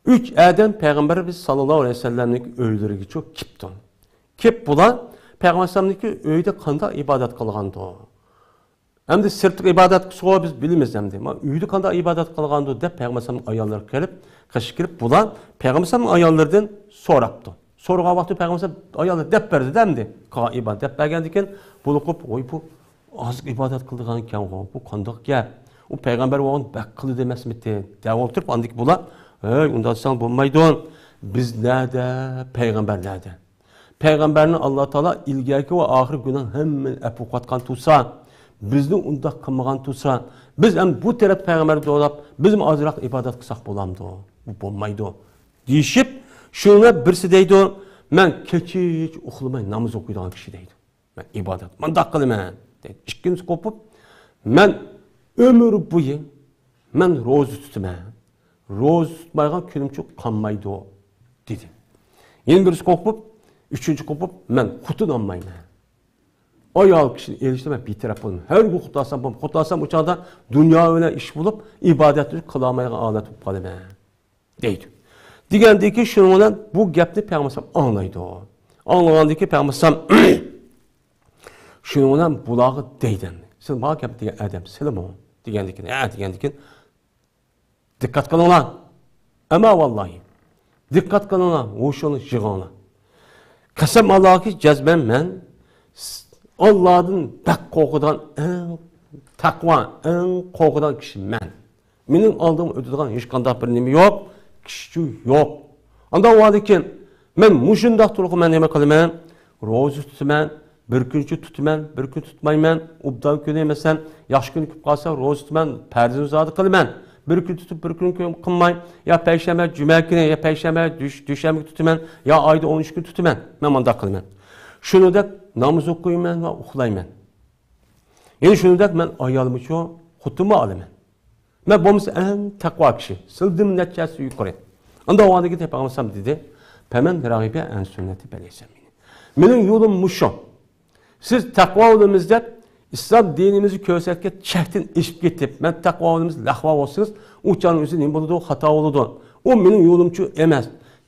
ئۈچ ئادەم پەيغەمبىرىمىز ساللاللاھۇ ئەلەيھى ۋەسەللەمنىڭ ئۆيلىرىگىچۇ كېپتۇ. كېپ بۇلار پەيغەمبەر ئەلەيھىسسالامنىڭكى ئۆيىدە قانداق ئىبادەت قىلغاندۇ؟ ئەمدى سىرتلىق ئىبادەت قىلسىغۇ بىز بىلىمىز ئەمدى. ما ئۆيدە قانداق ئىبادەت قىلغاندۇ دەپ پەيغەمبەر ئەلەيھىسسالامنىڭ ئاياللىرى كېلىپ، قېشىغا كىرىپ، بۇلار پەيغەمبەر ئەلەيھىسسالامنىڭ ئاياللىرىدىن سوراپتۇ. سورىغان ۋاقتى پەيغەمبەر ئەلەيھىسسالام ئاياللىرى دەپ بەردى-دە ئەمدى. قىلغان ئىبادەت دەپ بەرگەندىن كېيىن بۇلار قوپۇپ، ۋاي بۇ ئازلىق ئىبادەت قىلىدىغان ئىكەنغۇ، بۇ قانداق گەپ؟ ئۇ پەيغەمبەر بولغان بەك قىلىدۇ ئەمەسمىتى؟ دەپ ئولتۇرۇپ، ئاندىن كېيىن بۇلار، ھەي، ئۇنداق دېسەڭ بولمايدۇ. بىز نەدە، پەيغەمبەر نەدە؟ پەيغەمبەرنى ئاللا تائالا ئىلگەركى ۋە ئاخىرقى گۇناھنى ھەممىنى ئەپۇ قىلىۋاتقان تۇرسا، بىزنى ئۇنداق قىلمىغان تۇرسا، بىز ھەم بۇ تەرەپ پەيغەمبەر دولاپ، بىزمۇ ئازراق ئىبادەت قىلساق بولامدۇ؟ بۇ بولمايدۇ. دېيىشىپ، شۇنىڭ بىرسى دەيدۇ، مەن كېچە ھېچ ئۇخلىماي ناماز ئوقۇيدىغان كىشى دەيدۇ. مەن ئىبادەت مۇنداق قىلىمەن دەيدۇ. ئىككىنچىسى قوپۇپ، مەن ئۆمۈر بويى مەن روزا تۇتىمەن. روزا تۇتمايدىغان كۈنۈمچۇ قالمايدۇ دېدى. يەنە بىرسى قوپۇپ، ئۈچىنچى قوپۇپ، مەن خوتۇن ئالمايمەن. ئايال كىشىنى ئېلىشتا مەن بىتەرەپ بولىمەن. ھەرگە خوتۇن ئالسام بولمايمەن. خوتۇن ئالسام ئۇ چاغدا دۇنيا بىلەن ئىش بولۇپ، ئىبادەتنى قىلالمايدىغان ھالەت بولۇپ قالىمەن. دەيدۇ. دېگەندىن كېيىن شۇنىڭ بىلەن بۇ گەپنى پەيغەمبەر ئەلەيھىسسالام ئاڭلايدۇ. ئاڭلىغاندىن كېيىن پەيغەمبەر ئەلەيھىسسالام شۇنىڭ بىلەن بۇلارغا دەيدۇ. سىلى ما گەپ دېگەن ئادەم سىلىمۇ؟ دېگەندىكىن، ھە دېگەندىكىن، دىققەت قىلىڭلار. ئەمما ۋاللاھى، دىققەت قىلىڭلار، ھوشۇڭلارنى يىغىڭلار. قەسەم ئاللاھكى، جەزمەن مەن س-، ئاللادىن بەك قورقىدىغان، ئەڭ تەقۋا، ئەڭ قورقىدىغان كىشى مەن. مېنىڭ ئالدىمغا ئۆتىدىغان ھېچقانداق بىر نېمە يوق، كىشىچۇ يوق. ئانداق بولغاندىكىن، مەن مۇشۇنداق تۇرقى مەن نېمە قىلىمەن؟ روزا تۇتىمەن، بىر كۈنچە تۇتىمەن، بىر كۈن تۇتمايمەن، ئوبدان كۈنى، مەسىلەن، ياخشى كۈنى كېلىپ قالسا، روزا تۇتىمەن، پەرزىنى زادى قىلىمەن. بىر كۈن تۇتۇپ، بىر كۈن قىلماي، يا پەيشەنبە، جۈمە كۈنى، يا پەيشەنبە، دۈش-، دۈشەنبە تۇتىمەن، يا ئايدا ئون ئۈچ كۈن تۇتىمەن. مەن مۇنداق قىلىمەن. شۇنىڭدەك ناماز ئوقۇيمەن ۋە ئۇخلايمەن. يەنە شۇنىڭدەك مەن ئايالىمچۇ، خوتۇنمۇ ئالىمەن. مەن بولمىسا ئەڭ تەقۋا كىشى، سىلىدىن نەچچە ھەسسە يۇقىرى. ئانداق بولغاندىكىن پەيغەمبەر ئەلەيھىسسالام دېدى، «فمن رغب عن سنتي فليس مني.» مېنىڭ يولۇم مۇشۇ. سىز تەقۋا بولىمىز دەپ، ئىسلام دىنىمىزنى كۆرسەتكەن چەكتىن ئېشىپ كېتىپ، مەن تەقۋا بولىمىز، لەخۋا بولسىڭىز، ئۇ چاغنىڭ ئۆزى نېمە بولىدۇ؟ خاتا بولىدۇ. ئۇ مېنىڭ يولۇمچۇ ئەمەس.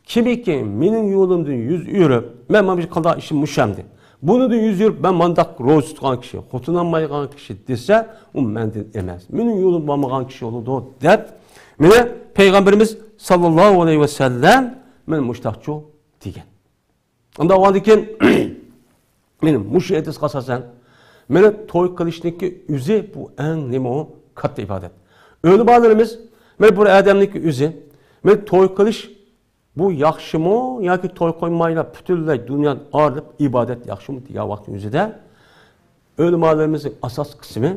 كىمكى مېنىڭ يولۇمدىن يۈز ئۆرۈپ، مەن مانا قىلىدىغان ئىشىم مۇشۇ ئەمدى. بۇنىڭدىن يۈز ئۆرۈپ، مەن مانداق روزا تۇتقان كىشى، خوتۇن ئالمايدىغان كىشى دېسە، ئۇ مەندىن ئەمەس، مېنىڭ يولۇم بولمىغان كىشى بولىدۇ، دەپ، مېنى پەيغەمبىرىمىز ساللاللاھۇ ئەلەيھى ۋەسەللەم مېنى مۇشتاقچۇ دېگەن. ئۇنداق بولغاندىكىن، مېنى مۇشۇ ھەدىسقا ئاساسەن، مېنى توي قىلىشنىڭكى ئۆزى بۇ ئەڭ نېمە ئۇ؟ كاتتا ئىبادەت. ئۆلىمالىرىمىز، مېنى بىر ئادەمنىڭكى ئۆزى، مېنى توي قىلىش بۇ ياخشىمۇ ياكى توي قىلمايلا پۈتۈنلەي دۇنيادىن ئايرىلىپ ئىبادەت ياخشىمۇ دېگەن ۋاقىتنىڭ ئۆزىدە، ئۆلىمالىرىمىزنىڭ ئاساسلىق قىسمى،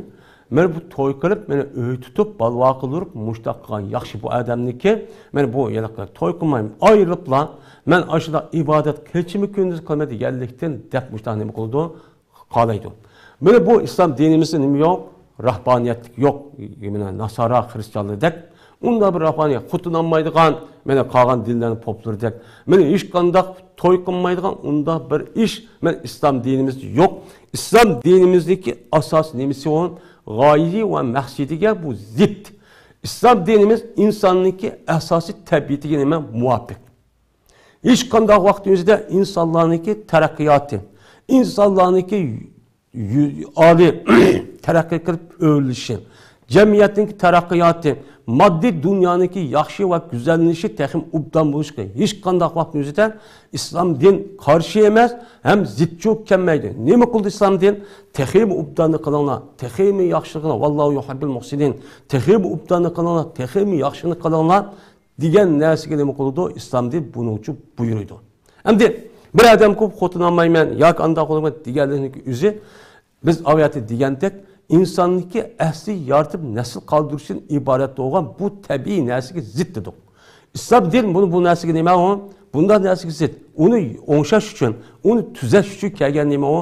مانا بۇ توي قىلىپ، مانا ئۆي تۇتۇپ، بالا-ۋاقا قىلدۇرۇپ، مۇشۇنداق قىلغان ياخشى بۇ ئادەمنىڭكى، مانا بۇ يەنە توي قىلماي ئايرىلىپلا، مەن ئاشۇنداق ئىبادەت كېچىمۇ كۈندۈز قىلىمەن دېگەنلىكتىن دەپ مۇشۇنداق نېمە قىلىدۇ؟ قالايدۇ. مانا بۇ ئىسلام دىنىمىزدا نېمە يوق؟ راھبانىيەتلىك يوق. مانا ناسارا خرىستىيانلىرىدەك ئۇنداق بىر راھبانىيەت، خوتۇن ئالمايدىغان، مانا قالغان دىنلارنىڭ پوپلىرىدەك، مانا ھېچقانداق توي قىلمايدىغان ئۇنداق بىر ئىش، مانا ئىسلام دىنىمىزدا يوق. ئىسلام دىنىمىزدىكى ئاساس نېمىسى ئۇ؟ غايىسى ۋە مەقسىتىگە بۇ زىت. ئىسلام دىنىمىز ئىنساننىڭكى ئاساسىي تەبىئىتىگە نېمە؟ مۇۋاپىق. ھېچقانداق ۋاقىتنىڭ ئۆزىدە ئىنسانلارنىڭكى تەرەققىياتى، ئىنسانلارنىڭكى يۈ-، ئالىي تەرەققىي قىلىپ ئۆرلىشى، جەمئىيەتنىڭكى تەرەققىياتى، ماددىي دۇنيانىڭكى ياخشى ۋە گۈزەللىنىشى تېخىمۇ ئوبدان بولۇشىغا ھېچقانداق ۋاقىتنىڭ ئۆزىدە ئىسلام دىن قارشى ئەمەس، ھەم زىتچۇ كەلمەيدۇ. نېمە قىلدى ئىسلام دىن؟ تېخىمۇ ئوبداننى قىلىڭلار، تېخىمۇ ياخشىنى قىلىڭلار، ۋاللاھۇ يۇھىببۇل مۇھسىنىن. تېخىمۇ ئوبداننى قىلىڭلار، تېخىمۇ ياخشىنى قىلىڭلار. دېگەن نەرسىگە نېمە قىلىدۇ؟ ئىسلام دىن بۇنىڭ ئۈچۈن بۇيرۇيدۇ. ئەمدى بىر ئادەم كۆپ خوتۇن ئالمايمەن ياكى ئانداق قىلىمەن دېگەنلىكنىڭ ئۆزى، بىز ئاۋۇ يەردە دېگەندەك ئىنساننىڭكى ئەسلى يارىتىپ نەسىل قالدۇرۇشتىن ئىبارەت بولغان بۇ تەبىئىي نەرسىگە زىت دېدۇق. ئىسلام دىن بۇنى، بۇ نەرسىگە نېمە ئۇ؟ بۇنداق نەرسىگە زىت. ئۇنى ئوڭشاش ئۈچۈن، ئۇنى تۈزەش ئۈچۈن كەلگەن نېمە ئۇ؟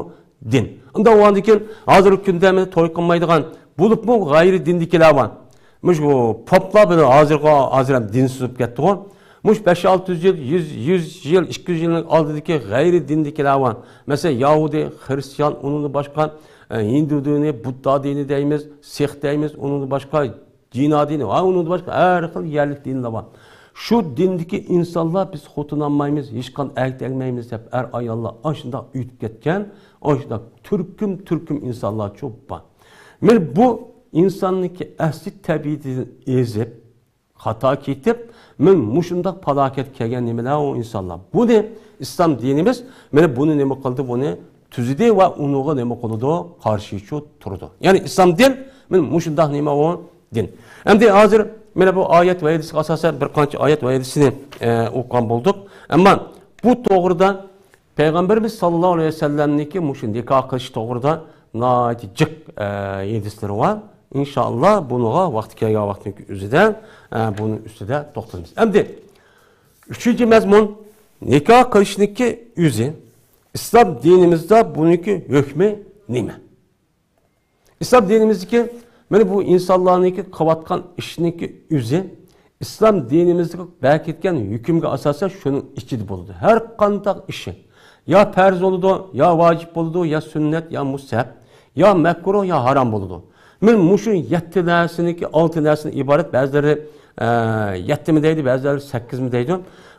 دىن. ئۇنداق بولغاندىكىن، ھازىرقى كۈندە مانا توي قىلمايدىغان، بولۇپمۇ غەيرىي دىندىكىلەر بار. مۇشۇ پوپلار بىلەن ھازىرغا، ھازىر ھەم دىنسىز بولۇپ كەتتىغۇ. مۇشۇ بەش ئالتە يۈز يىل، يۈز، يۈز يىل، ئىككى يۈز يىلنىڭ ئالدىدىكى غەيرىي دىندىكىلەر بار. مەسىلەن، يەھۇدىي، خرىستىيان، ئۇنىڭدىن باشقا، ئە، ھىندۇ دىنى، بۇددا دىنى دەيمىز، سىخ دەيمىز، ئۇنىڭدىن باشقا جىنا دىنى، ھە، ئۇنىڭدىن باشقا ھەر خىل يەرلىك دىنلار بار. شۇ دىندىكى ئىنسانلار، بىز خوتۇن ئالمايمىز، ھېچقانداق ئەر تەگمەيمىز دەپ، ئەر ئاياللار ئاشۇنداق ئۆتۈپ كەتكەن، ئاشۇنداق تۈركۈم تۈركۈم ئىنسانلارچۇ بار. مانا بۇ ئىنساننىڭكى ئەسلى تەبىئىتىدىن ئېزىپ، خاتا كېتىپ، مانا مۇشۇنداق پالاكەتكە كەلگەن نېمىلەر ئۇ ئىنسانلار. بۇنى ئىسلام دىنىمىز، مانا بۇنى نېمە قىلدى، بۇنى تۈزىدى ۋە ئۇنىڭغا نېمە قىلىدۇ، قارشىچۇ تۇرىدۇ. يەنى ئىسلام دىن، مانا مۇشۇنداق نېمە ئۇ دىن. ئەمدى ھازىر مانا بۇ ئايەت ۋە ھەدىسكە ئاساسەن بىر قانچە ئايەت ۋە ھەدىسنى، ئە، ئوقۇغان بولدۇق. ئەمما بۇ توغرىدا پەيغەمبىرىمىز ساللاللاھۇ ئەلەيھى ۋەسەللەمنىڭكى مۇشۇ نىكاھ قىلىش توغرىدا ناھايىتى جىق، ئە، ھەدىسلىرى بار. ئىنشائاللا، بۇنىڭغا ۋاقتى كەلگەن ۋاقىتنىڭ ئۆزىدە، ئە، بۇنىڭ ئۈستىدە توختىلىمىز. ئەمدى ئۈچىنچى مەزمۇن، نىكاھ قىلىشنىڭكى ئۆزى، ئىسلام دىنىمىزدا بۇنىڭكى ھۆكمى نېمە؟ ئىسلام دىنىمىزدىكى مانا بۇ ئىنسانلارنىڭكى قىلىۋاتقان ئىشنىڭكى ئۆزى ئىسلام دىنىمىزدىكى بەركىتكەن ھۆكۈمگە ئاساسەن شۇنىڭ ئىچىدە بولىدۇ. ھەر قانداق ئىشى، يا پەرز بولىدۇ، يا ۋاجىپ بولىدۇ، يا سۈننەت، يا مۇستەھەب، يا مەكرۇھ، يا ھارام بولىدۇ. مانا مۇشۇ يەتتە نەرسىنىڭكى، ئالتە نەرسىدىن ئىبارەت، بەزىلىرى، ئە، يەتتىمۇ دەيدۇ، بەزىلىرى سەككىزمۇ دەيدۇ.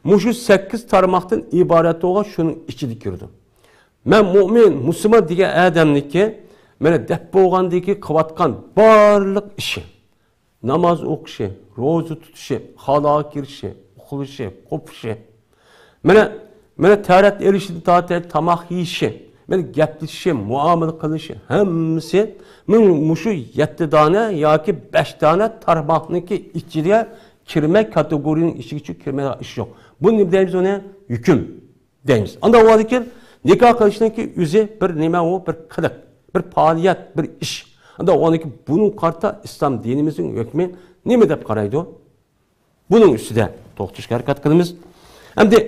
مۇشۇ سەككىز تارماقتىن ئىبارەت بولغان شۇنىڭ ئىچىدە كىرىدۇ. مەن مۇئمىن، مۇسۇلمان دېگەن ئادەمنىڭكى مانا دەپ بولغاندىكى قىلىۋاتقان بارلىق ئىشى، ناماز ئوقۇشى، روزا تۇتۇشى، خالاغا كىرىشى، ئۇخلىشى، قوپۇشى، مانا، مانا تەرەت ئېلىشىدىن تارتىپ تاماق يېيىشى، مانا گەپلىشىشى، مۇئامىلە قىلىشى، ھەممىسى مانا مۇشۇ يەتتە دانە ياكى بەش دانە تارماقنىڭكى ئىچىگە كىرمەي، كاتېگورىيىنىڭ ئىچىگە كىرمەيدىغان ئىش يوق. بۇنى نېمە دەيمىز؟ ئۇنى ھۆكۈم دەيمىز. ئانداق بولغاندىكىن نىكاھ قىلىشنىڭكى ئۆزى بىر نېمە، ئۇ بىر قىلىق، بىر پائالىيەت، بىر ئىش. ئانداق بولغاندىكىن بۇنىڭغا قارىتا ئىسلام دىنىمىزنىڭ ھۆكمى نېمە دەپ قارايدۇ؟ بۇنىڭ ئۈستىدە توختىلىشقا ھەرىكەت قىلىمىز. ئەمدى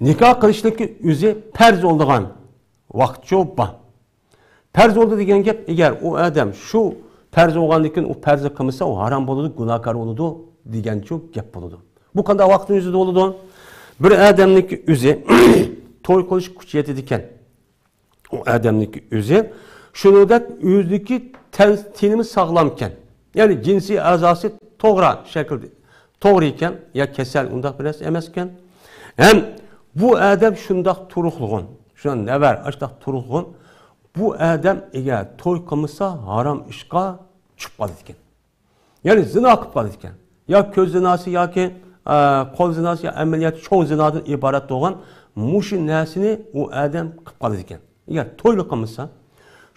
نىكاھ قىلىشنىڭكى ئۆزى پەرز بولىدىغان ۋاقىتچۇ بار. پەرز بولدى دېگەن گەپ، ئەگەر ئۇ ئادەم شۇ پەرز بولغاندىن كېيىن ئۇ پەرزنى قىلمىسا، ئۇ ھارام بولىدۇ، گۇناھكار بولىدۇ دېگەنچۇ گەپ بولىدۇ. بۇ قانداق ۋاقىتنىڭ ئۆزىدە بولىدۇ؟ بىر ئادەمنىڭكى ئۆزى توي قىلىش كۈچى يېتىدىكەن. ئۇ ئادەمنىڭكى ئۆزى شۇنىڭدەك ئۆزىنىڭكى تەن، تېنىمۇ ساغلامكەن. يەنى جىنسىي ئەزاسى توغرا شەكىلدە، توغرا ئىكەن، يا كېسەل ئۇنداق بىر نەرسە ئەمەسكەن. ھەم بۇ ئادەم شۇنداق تۇرۇقلىغۇن، شۇنداق نەۋەر، ئاشۇنداق تۇرۇقلىغۇن، بۇ ئادەم ئەگەر توي قىلمىسا، ھارام ئىشقا چۈشۈپ قالىدىكەن. يەنى زىنا قىلىپ قالىدىكەن. يا كۆز زىناسى ياكى، ئە، قول زىناسى يا ئەمەلىيەتتە چوڭ زىنادىن ئىبارەت بولغان مۇشۇ نەرسىنى ئۇ ئادەم قىلىپ قالىدىكەن. ئەگەر تويلا قىلمىسا،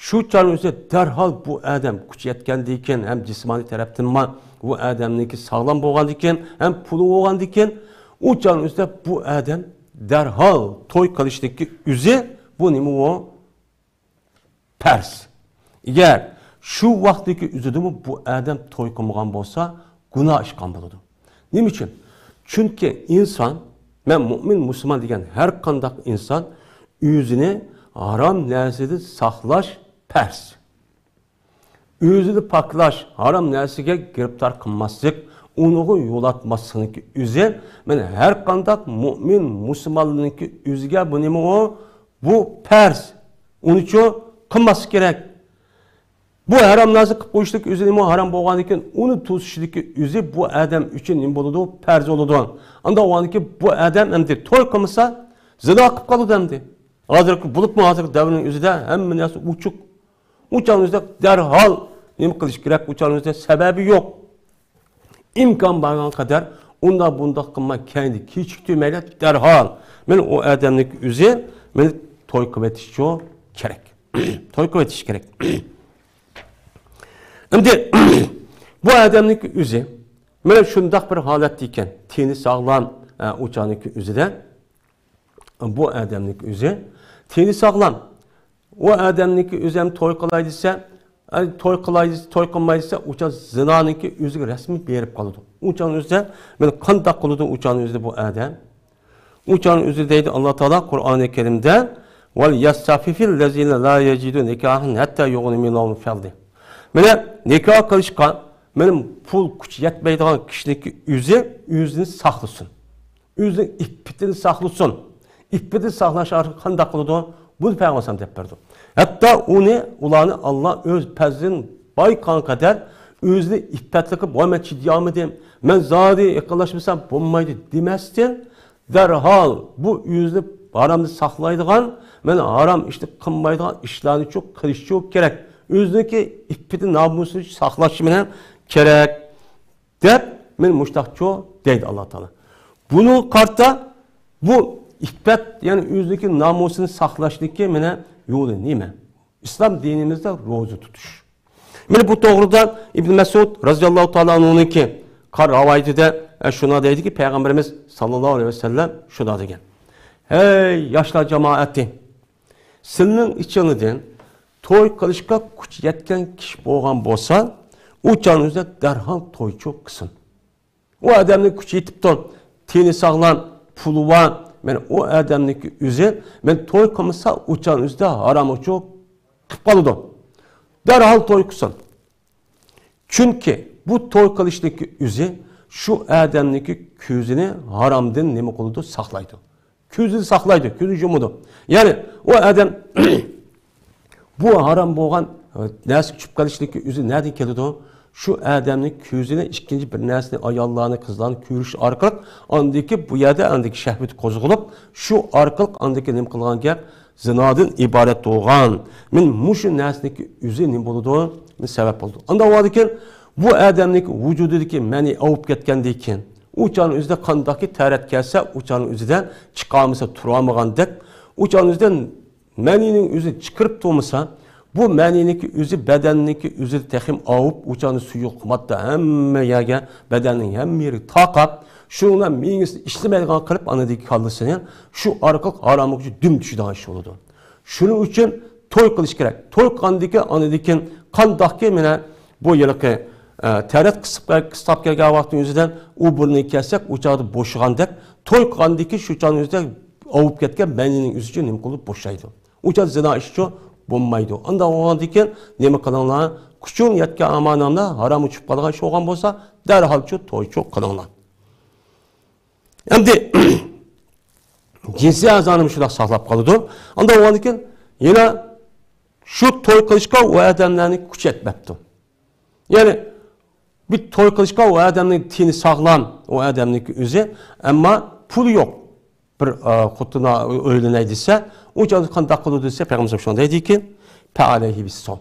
شۇ چاغنىڭ ئۆزىدە دەرھال بۇ ئادەم كۈچى يەتكەندىكىن ھەم جىسمانىي تەرەپتىنمۇ بۇ ئادەمنىڭكى ساغلام بولغاندىكىن ھەم پۇلى بولغاندىكىن، ئۇ چاغنىڭ ئۆزىدە بۇ ئادەم دەرھال توي قىلىشنىڭكى ئۆزى بۇ نېمە ئۇ؟ پەرز. ئەگەر شۇ ۋاقىتتىكى ئۆزىدىمۇ بۇ ئادەم توي قىلمىغان بولسا، گۇناھ ئىش قىلغان بولىدۇ. نېمە ئۈچۈن؟ چۈنكى ئىنسان، مەن مۇئمىن، مۇسۇلمان دېگەن ھەر قانداق ئىنسان ئۆزىنى ھارام نەرسىدىن ساقلاش پەرز. ئۆزىنى پاكلاش، ھارام نەرسىگە گىرىپتار قىلماسلىق، ئۇنىڭغا يولاتماسلىقنىڭكى ئۆزى، مەن ھەر قانداق مۇئمىن، مۇسۇلماننىڭكى ئۆزىگە بۇ نېمە ئۇ؟ بۇ پەرز. ئۇنىچۇ قىلماسلىق كېرەك. بۇ ھارام نەرسە قىلىپ قويۇشلۇق ئۆزى نېمە ھارام بولغاندىن كېيىن ئۇنى توسۇشلۇقى ئۆزى بۇ ئادەم ئۈچۈن نېمە بولىدۇ؟ پەرز بولىدۇ. ئانداق بولغاندىن كېيىن بۇ ئادەم ئەمدى توي قىلمىسا، زىنا قىلىپ قالىدۇ ئەمدى. ھازىرقى، بولۇپمۇ ھازىرقى دەۋرنىڭ ئۆزىدە ھەممە نەرسە ئوچۇق. ئۇ چاغنىڭ ئۆزىدە دەرھال نېمە قىلىش كېرەك؟ ئۇ چاغنىڭ ئۆزىدە سەۋەبى يوق. ئىمكان بارغان قەدەر ئۇنداق بۇنداق قىلماي، كەينىدە كېچىكتۈرمەيلا دەرھال مانا ئۇ ئادەمنىڭ ئۆزى مانا توي قىلىۋېتىشچۇ كېرەك. توي قىلىۋېتىش كېرەك. ئەمدى بۇ ئادەمنىڭ ئۆزى مانا شۇنداق بىر ھالەتتە ئىكەن، تېنى ساغلام، ئە، ئۇ چاغنىڭ ئۆزىدە. بۇ ئادەمنىڭ ئۆزى تېنى ساغلام. ئۇ ئادەمنىڭ ئۆزى ھەم توي قىلاي دېسە، ئە، توي قىلاي دېسە، توي قىلماي دېسە، ئۇ چاغ زىنانىڭكى ئۆزىگە رەسمىي بېرىپ قالىدۇ. ئۇ چاغنىڭ ئۆزىدە مانا قانداق قىلىدۇ ئۇ چاغنىڭ ئۆزىدە بۇ ئادەم؟ ئۇ چاغنىڭ ئۆزىدە دەيدۇ ئاللا تائالا قۇرئانى كەرىمدە، ۋەليەستەئفىفىللەزىنە لا يەجىدۇ نىكاھەن ھەتتا يۇغنىيەھۇمۇللاھۇ مىن فەزلىھ. مانا نىكاھ قىلىشقا مانا پۇل كۈچ يەتمەيدىغان كىشىنىڭكى ئۆزى ئۆزىنى ساقلىسۇن. ئۆزىنىڭ ئىپپىتىنى ساقلىسۇن. ئىپپىتىنى ساقلاش ئارقىلىق قانداق قىلىدۇ؟ بۇنى پەيغەمبەر ئەلەيھىسسالام دەپ بەردى. ھەتتا ئۇنى، ئۇلارنى ئاللا ئۆز پەزلىدىن بايقىغان قەدەر ئۆزىنى ئىپپەتلىك قىلىپ، ۋاي، مەن چىدىيالمىدىم، مەن زادى يېقىنلاشمىسام بولمايدۇ دېمەستىن، دەرھال بۇ ئۆزىنى ھارامدىن ساقلايدىغان، مانا ھارام ئىشنى قىلمايدىغان ئىشلارنىچۇ قىلىشچۇ كېرەك. ئۆزىنىڭكى ئىپپىتى، نامۇسىنى ساقلاش بىلەن كېرەك. دەپ، مانا مۇشتاقچۇ دەيدۇ ئاللا تائالا. بۇنىڭغا قارىتا بۇ ئىپپەت، يەنى ئۆزىنىڭكى نامۇسىنى ساقلاشنىڭكى مانا يولى نېمە؟ ئىسلام دىنىمىزدا روزا تۇتۇش. مانا بۇ توغرىدا ئىبن مەسئۇد رازىياللاھۇ تائالا ئەنھۇنىڭكى قار رىۋايىتىدە، ئە، شۇنداق دەيدىكى، پەيغەمبىرىمىز ساللاللاھۇ ئەلەيھى ۋەسەللەم شۇنداق دېگەن: «ھەي ياشلار جامائەتى! سىلىنىڭ ئىچىڭلاردىن توي قىلىشقا كۈچ يەتكەن كىشى بولغان بولسا، ئۇ چاغنىڭ ئۆزىدە دەرھال تويچۇ قىلسۇن.» ئۇ ئادەمنىڭ كۈچى يېتىپتۇ، تېنى ساغلام، پۇلى بار. مانا ئۇ ئادەمنىڭكى ئۆزى، مانا توي قىلمىسا، ئۇ چاغنىڭ ئۆزىدە ھارام ئوچۇق قىلىپ قالىدۇ. دەرھال توي قىلسۇن. چۈنكى بۇ توي قىلىشنىڭكى ئۆزى شۇ ئادەمنىڭكى كۆزىنى ھارامدىن نېمە قىلىدۇ؟ ساقلايدۇ. كۆزىنى ساقلايدۇ، كۆزىنى يۇمىدۇ. يەنى ئۇ ئادەم بۇ ھارام بولغان، ئە، نەرسىگە چۈشۈپ قېلىشلىكى ئۆزى نەدىن كېلىدۇ؟ شۇ ئادەمنىڭ كۆزىنى ئىككىنچى بىر نەرسىنى، ئاياللارنى، قىزلارنى كۆرۈش ئارقىلىق ئاندىكى بۇ يەردە ئاندىكى شەھۋىتى قوزغىلىپ، شۇ ئارقىلىق ئاندىكى نېمە قىلغان گەپ؟ زىنادىن ئىبارەت بولغان. مانا مۇشۇ نەرسىنىڭكى ئۆزى نېمە بولىدۇ؟ مانا سەۋەب بولىدۇ. ئانداق بولغاندىكىن، بۇ ئادەمنىڭكى ۋۇجۇدىدىكى مەنى ئاۋۇپ كەتكەندىن كېيىن، ئۇ چاغنىڭ ئۆزىدە قانداقكى تەرەت كەلسە، ئۇ چاغنىڭ ئۆزىدە چىقارمىسا تۇرالمىغاندەك، ئۇ چاغنىڭ ئۆزىدە مەنىنىڭ ئۆزىنى چىقىرىپ تۇرمىسا، بۇ مەنىنىڭكى ئۆزى بەدەننىڭكى ئۆزىنى تېخىمۇ ئاۋۇپ، ئۇ چاغنىڭ سۇيۇقلۇق ماددا ھەممە يەرگە، بەدەننىڭ ھەممە يېرىگە تارقاپ، شۇنىڭ بىلەن مېڭىسى ئىشلىمەيدىغان قىلىپ، ئانىدىكى كاللىسىنى شۇ ئارقىلىق ھاراملىق ئۈچۈن دۈم چۈشىدىغان ئىش بولىدۇ. شۇنىڭ ئۈچۈن توي قىلىش كېرەك. توي قىلغاندىن كېيىن، ئانىدىن كېيىن قانداقكى مانا بۇ ھېلىقى، ئە، تەرەت قىسىپ، قىستاپ كەلگەن ۋاقتىنىڭ ئۆزىدە ئۇ بۇرنىنى كەسسەك، ئۇ چاغدا بوشىغاندەك، توي قىلغاندىن كېيىن شۇ چاغنىڭ ئۆزىدە ئاۋۇپ كەتكەن مەنىنىڭ ئۆزى ئۈچۈن نېمە قىلىپ بوشايدۇ. ئۇ چاغدا زىنا ئىشى بولمايدۇ. ئانداق بولغاندىن كېيىن نېمە قىلىڭلار؟ كۈچۈڭ يەتكەن ئامانەڭلار ھارامغا چۈشۈپ قالغان ئىش بولغان بولسا، دەرھالچۇ تويچۇ قىلىڭلار. ئەمدى جىنسىي ئەزانى شۇنداق ساقلاپ قالىدۇ. ئانداق بولغاندىن كېيىن يەنە شۇ توي قىلىشقا ئۇ ئادەملەرنى كۈچەتمەپتۇ. يەنى بىر توي قىلىشقا ئۇ ئادەمنىڭ تېنى ساغلام، ئۇ ئادەمنىڭكى ئۆزى، ئەمما پۇلى يوق. بىر، ئا، خوتۇنغا ئۆيلىنەي دېسە، ئۇ چاغدا قانداق قىلىدۇ دېسە، پەيغەمبەر شۇنداق دەيدىكى، پەئەلەيھى بىسسوم.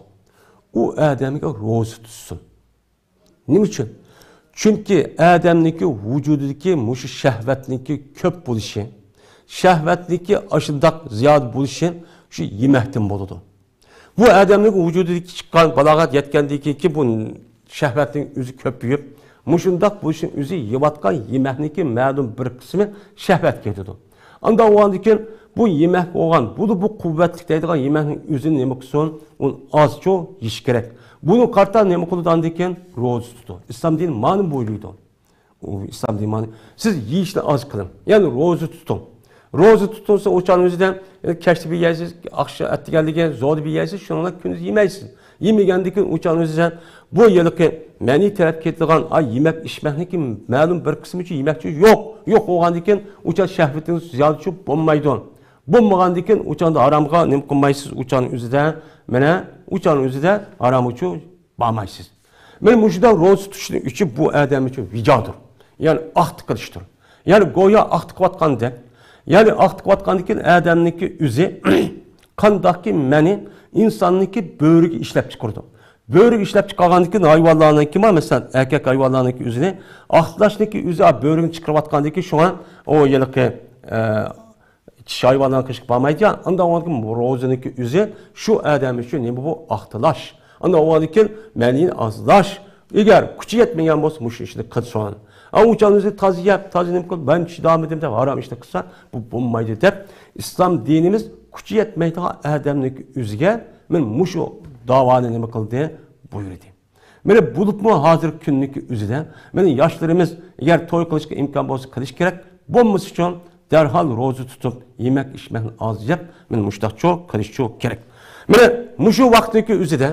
ئۇ ئادەمگە روزا تۇتسۇن. نېمە ئۈچۈن؟ چۈنكى ئادەمنىڭكى ۋۇجۇدىدىكى مۇشۇ شەھۋەتنىڭكى كۆپ بولۇشى، شەھۋەتنىڭكى ئاشۇنداق زىيادە بولۇشى شۇ يېمەكتىن بولىدۇ. بۇ ئادەمنىڭ ۋۇجۇدىدىكى چىققان بالاغەت يەتكەندىن كېيىنكى بۇ شەھۋەتنىڭ ئۆزى كۆپىيىپ، مۇشۇنداق بولۇشنىڭ ئۆزى يەۋاتقان يېمەكنىڭكى مەلۇم بىر قىسمى شەھۋەتكە كېتىدۇ. ئانداق بولغاندىن كېيىن بۇ يېمەك بولغان، بۇ، بۇ قۇۋۋەتلىك دەيدىغان يېمەكنىڭ ئۆزىنى نېمە قىلسۇن؟ ئۇنى ئازچۇ يېيىش كېرەك. بۇنىڭغا قارىتا نېمە قىلىدۇ ئاندىن كېيىن؟ روزا تۇتىدۇ. ئىسلام دىنى مانا بۇيرۇيدۇ. ئۇ ئىسلام دىنى مانا، سىز يېيىشنى ئاز قىلىڭ. يەنى روزا تۇتۇڭ. روزا تۇتۇلسا ئۇ چاغنىڭ ئۆزىدە، ئە، كەچتە بىر يەيسىز، ئاخشام ئەتىگەنلىكى زوردا بىر يەيسىز، شۇنىڭ بىلەن كۈندۈز يېمەيسىز. يېمىگەندىن كېيىن ئۇ چاغنىڭ ئۆزىدە بۇ ھېلىقى مەنى تەرەپ كېتىدىغان، ئاي، يېمەك ئىچمەكنىڭكى مەلۇم بىر قىسمىچۇ يېمەكچۇ يوق. يوق بولغاندىن كېيىن ئۇ چاغ شەھۋىتىڭىز زىيادىچۇ بولمايدۇ. بولمىغاندىن كېيىن ئۇ چاغدا ھارامغا نېمە قىلمايسىز، ئۇ چاغنىڭ ئۆزىدە، مانا، ئۇ چاغنىڭ ئۆزىدە ھارامغىچۇ بارمايسىز. مانا مۇشۇنداق روزا تۇتۇشنىڭ ئۈچى بۇ ئادەم ئۈچۈن ۋىجادۇر. يەنى ئاختا قىلىشتۇر. يەنى گويا ئاختا قىلىۋاتقاندەك. يەنى ئاختا قىلىۋاتقاندىن كېيىن ئادەمنىڭكى ئۆزى قانداقكى مەنى ئىنساننىڭكى بۆرىگە ئىشلەپ چىقىرىدۇ. بۆرىگە ئىشلەپ چىقارغاندىن كېيىن ھايۋانلارنىڭكى، مانا، مەسىلەن، ئەركەك ھايۋانلارنىڭكى ئۆزىنى ئاختىلاشنىڭكى ئۆزى بۆرىگە چىقىرىۋاتقاندىن كېيىن شۇڭا ئۇ ھېلىقى، ئە، چىش ھايۋانلارنىڭ قېشىغا بارمايدىكەن. ئانداق بولغاندىكىن روزىنىڭكى ئۆزى شۇ ئادەم ئۈچۈن نېمە بۇ؟ ئاختىلاش. ئانداق بولغاندىكىن مەنىنى ئازلاش. ئەگەر كۈچى يەتمىگەن بولسا مۇشۇ ئىشنى قىلسۇن. ئا، ئۇ چاغنىڭ ئۆزى تازا يەپ، تازا نېمە قىلىپ، مەن چىدالمىدىم دەپ ھارام ئىشنى قىلسا، بۇ بولمايدۇ دەپ، ئىسلام دىنىمىز كۈچى يەتمەيدىغان ئادەمنىڭكى ئۆزىگە مانا مۇشۇ داۋانى نېمە قىلدى؟ بۇيرۇدى. مانا بولۇپمۇ ھازىرقى كۈننىڭكى ئۆزىدە، مانا ياشلىرىمىز ئەگەر توي قىلىشقا ئىمكان بولسا قىلىش كېرەك، بولمىسىچۇ دەرھال روزا تۇتۇپ، يېمەك ئىچمەكنى ئاز يەپ، مانا مۇشۇنداقچۇ قىلىشچۇ كېرەك. مانا مۇشۇ ۋاقىتنىڭكى ئۆزىدە،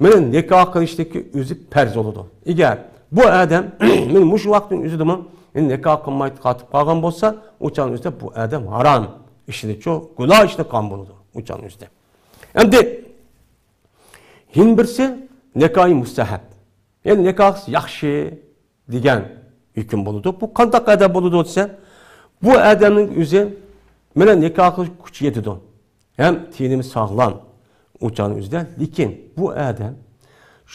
مانا نىكاھ قىلىشنىڭكى ئۆزى پەرز بولىدۇ. ئەگەر بۇ ئادەم مانا مۇشۇ ۋاقىتنىڭ ئۆزىدىمۇ نىكاھ قىلماي قاتىپ قالغان بولسا، ئۇ چاغنىڭ ئۆزىدە بۇ ئادەم ھارام ئىشىدىچۇ، گۇناھ ئىشىدە قالغان بولىدۇ، ئۇ چاغنىڭ ئۆزىدە. ئەمدى يەنە بىرسى نىكاھى مۇستەھەب. يەنى نىكاھ ياخشى دېگەن ھۆكۈم بولىدۇ. بۇ قانداق ئادەم بولىدۇ دېسە، بۇ ئادەمنىڭ ئۆزى مانا نىكاھ قىلىش كۈچى يېتىدۇ. ھەم تېنىمۇ ساغلام ئۇ چاغنىڭ ئۆزىدە. لېكىن بۇ ئادەم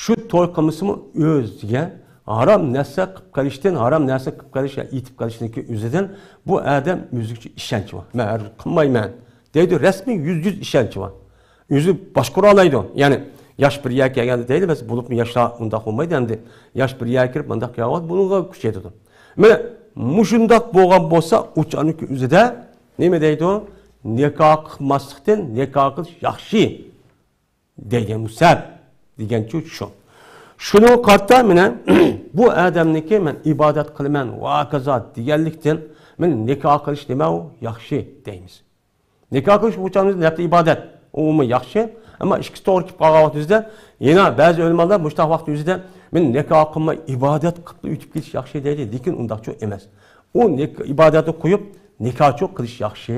شۇ توي قىلمىسىمۇ ئۆزىگە ھارام نەرسە قىلىپ قېلىشتىن، ھارام نەرسە قىلىپ قېلىش يا ئېتىپ قېلىشنىڭكى ئۆزىدىن بۇ ئادەم ئۆزىگىچە ئىشەنچى بار. مەن ھەرگىز قىلمايمەن دەيدۇ، رەسمىي يۈزدە يۈز ئىشەنچى بار. ئۆزى باشقۇرالايدۇ. يەنى ياش بىر يەرگە كەلگەندە دەيلى، بەس بولۇپمۇ ياشلار ئۇنداق بولمايدۇ ئەمدى. ياش بىر يەرگە كىرىپ مۇنداق قىلىۋاتىدۇ، بۇنىڭغا كۈچ يېتىدۇ. مانا مۇشۇنداق بولغان بولسا، ئۇ چاغنىڭكى ئۆزىدە نېمە دەيدۇ؟ نىكاھ قىلماسلىقتىن نىكاھ قىلىش ياخشى دەيدۇ، مۇستەھەب دېگەنچۇ شۇ. شۇنىڭغا قارىتا مانا بۇ ئادەمنىڭكى مەن ئىبادەت قىلىمەن ۋە ھاكازا دېگەنلىكتىن مانا نىكاھ قىلىش نېمە ئۇ؟ ياخشى دەيمىز. نىكاھ قىلىش بۇ چاغنىڭ ئۆزىدە نەپلى ئىبادەت. ئۇمۇ ياخشى. ئەمما ئىككىسى توغرا كېلىپ قالغان ۋاقىت ئۆزىدە، يەنە بەزى ئۆلىمالار مۇشۇنداق ۋاقىت ئۆزىدە، مەن نىكاھ قىلماي ئىبادەت قىلىپلا ئۆتۈپ كېتىش ياخشى دەيدۇ. لېكىن ئۇنداقچۇ ئەمەس. ئۇ نىك-، ئىبادەتنى قويۇپ، نىكاھچۇ قىلىش ياخشى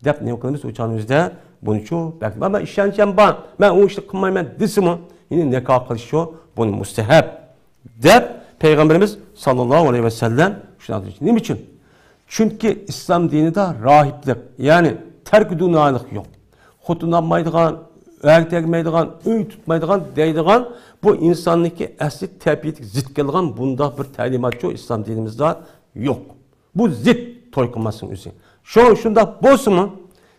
دەپ نېمە قىلىمىز ئۇ چاغنىڭ ئۆزىدە؟ بۇنىچۇ بەلكى، مەن ئىشەنچەم بار، مەن ئۇ ئىشنى قىلمايمەن دېسىمۇ، يەنە نىكاھ قىلىشچۇ بۇنى مۇستەھەب دەپ پەيغەمبىرىمىز ساللاللاھۇ ئەلەيھى ۋەسەللەم شۇنداق دېدى. نېمە ئۈچۈن؟ چۈنكى ئىسلام دىنىدا راھىبلىق، يەنى تەركىدۇنالىق يوق. خوتۇن ئالمايدىغان، ئەر تەگمەيدىغان، ئۆي تۇتمايدىغان دەيدىغان، بۇ ئىنساننىڭكى ئەسلى تەبىئىتىگە زىت كېلىدىغان بۇنداق بىر تەلىماتچۇ ئىسلام دىنىمىزدا يوق. بۇ زىت توي قىلماسنىڭ ئۆزى. شۇ، شۇنداق بولسىمۇ،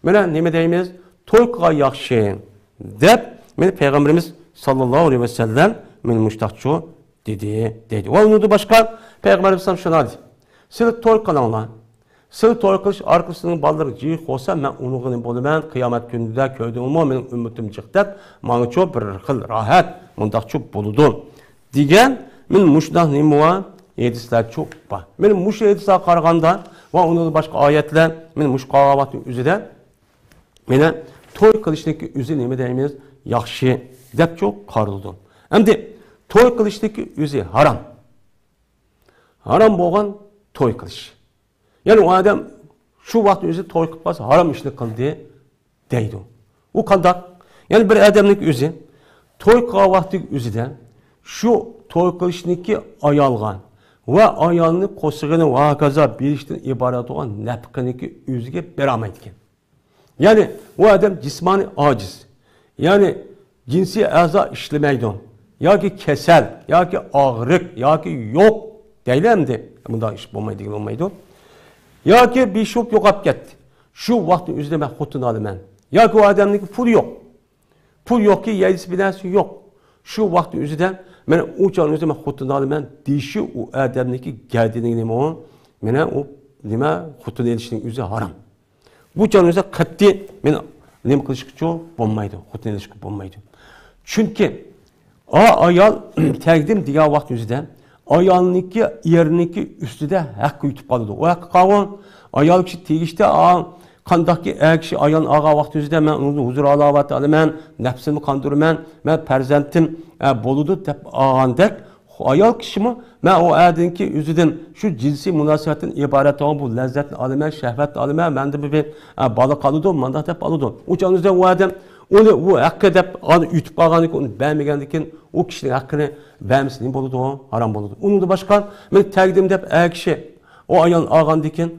مانا نېمە دەيمىز؟ توي قىلغان ياخشى، دەپ، مانا پەيغەمبىرىمىز ساللاللاھۇ ئەلەيھى ۋەسەللەم مانا مۇشتاقچۇ دېدى، دەيدۇ. ۋە ئۇنىڭدىن باشقا پەيغەمبىرىمىز شۇنداق دېدى. سىلەر توي قىلىڭلار. سىلەر توي قىلىش ئارقىلىق سىلەرنىڭ بالىلىرىڭىز جىق بولسا، مەن ئۇنىڭغا نېمە بولىمەن؟ قىيامەت كۈنىدە كۆردۈڭمۇ مېنىڭ ئۈممىتىم جىق دەپ، ماڭىچۇ بىر خىل راھەت، مۇنداقچۇ بولىدۇ. دېگەن، مانا مۇشۇنداق نېمە بار؟ ھەدىسلەرچۇ بار. مانا مۇشۇ ھەدىسلەرگە قارىغاندا ۋە ئۇنىڭدىن باشقا ئايەتلەر، مانا مۇشۇ قالغان ۋاقىتنىڭ ئۆزىدە، مانا توي قىلىشنىڭكى ئۆزى نېمە دەيمىز؟ ياخشى دەپچۇ قارىلىدۇ. ئەمدى توي قىلىشنىڭكى ئۆزى ھارام. ھارام بولغان توي قىلىش. يەنى ئۇ ئادەم شۇ ۋاقىتنىڭ ئۆزىدە توي قىلىپ قالسا، ھارام ئىشنى قىلدى دەيدۇ. ئۇ قانداق؟ يەنى بىر ئادەمنىڭ ئۆزى توي قىلغان ۋاقتىنىڭ ئۆزىدە شۇ توي قىلىشنىڭكى ئايالغا ۋە ئايالنى قورسىقىنى ۋە ھاكازا بېرىشتىن ئىبارەت بولغان نەپىقىنىڭكى ئۆزىگە بېرەلمەيدىكەن. يەنى ئۇ ئادەم جىسمانىي ئاجىز، يەنى جىنسىي ئەزا ئىشلىمەيدۇ ياكى كېسەل ياكى ئاغرىق ياكى يوق دەيلى ئەمدى. مۇنداق ئىش بولمايدۇ دېگىلى بولمايدۇ. ياكى بىشۇپ يوقاپ كەتتى. شۇ ۋاقىتنىڭ ئۆزىدە مەن خوتۇن ئالىمەن. ياكى ئۇ ئادەمنىڭكى پۇلى يوق. پۇل يوقكى، يەيلىسى بىر نەرسە يوق. شۇ ۋاقىتنىڭ ئۆزىدە مەن ئۇ چاغنىڭ ئۆزىدە مەن خوتۇن ئالىمەن دېيىشى ئۇ ئادەمنىڭكى گەدىنىگە نېمە ئۇ؟ مانا ئۇ نېمە خوتۇن ئېلىشنىڭ ئۆزى ھارام. بۇ چاغنىڭ ئۆزىدە قەتئىي مەن نېمە قىلىشقىچۇ بولمايدۇ، خوتۇن ئېلىشقا بولمايدۇ. چۈنكى ئا ئايال تەگدىم دېگەن ۋاقىت ئۆزىدە ئايالنىڭكى، ئېرىنىڭكى ئۈستىدە ھەققى يۈتۈپ قالىدۇ. ئۇ ھەققى قالغان ئايال كىشى تېگىشتە، ئا، قانداقكى ئەر كىشى ئايالنى ئالغان ۋاقىت ئۆزىدە مەن ئۇنىڭدىن ھۇزۇر ھالاۋەت ئالىمەن، نەپسىمنى قاندۇرىمەن، مەن پەرزەنتىم، ئە، بولىدۇ دەپ ئالغاندەك، ئايال كىشىمۇ مەن ئۇ ئەردىنكى ئۆزىدىن شۇ جىنسىي مۇناسىۋەتتىن ئىبارەت بولغان بۇ لەززەتنى ئالىمەن، شەھۋەتنى ئالىمەن، مەندىن بىر، ئە، بالا قالىدۇ، مانداق دەپ ئالىدۇ. ئۇ چاغنىڭ ئۆزىدە ئۇ ئادەم ئۇنى، ئۇ ھەققى دەپ ئۇنى يۇتۇپ قالغاندىن كېيىن، ئۇنى بەرمىگەندىن كېيىن، ئۇ كىشىنىڭ ھەققىنى بەرمىسە نېمە بولىدۇ؟ ھارام بولىدۇ. ئۇنىڭدىن باشقا، مەن تەگدىم دەپ ئەر كىشى ئۇ ئايالنى ئالغاندىن كېيىن،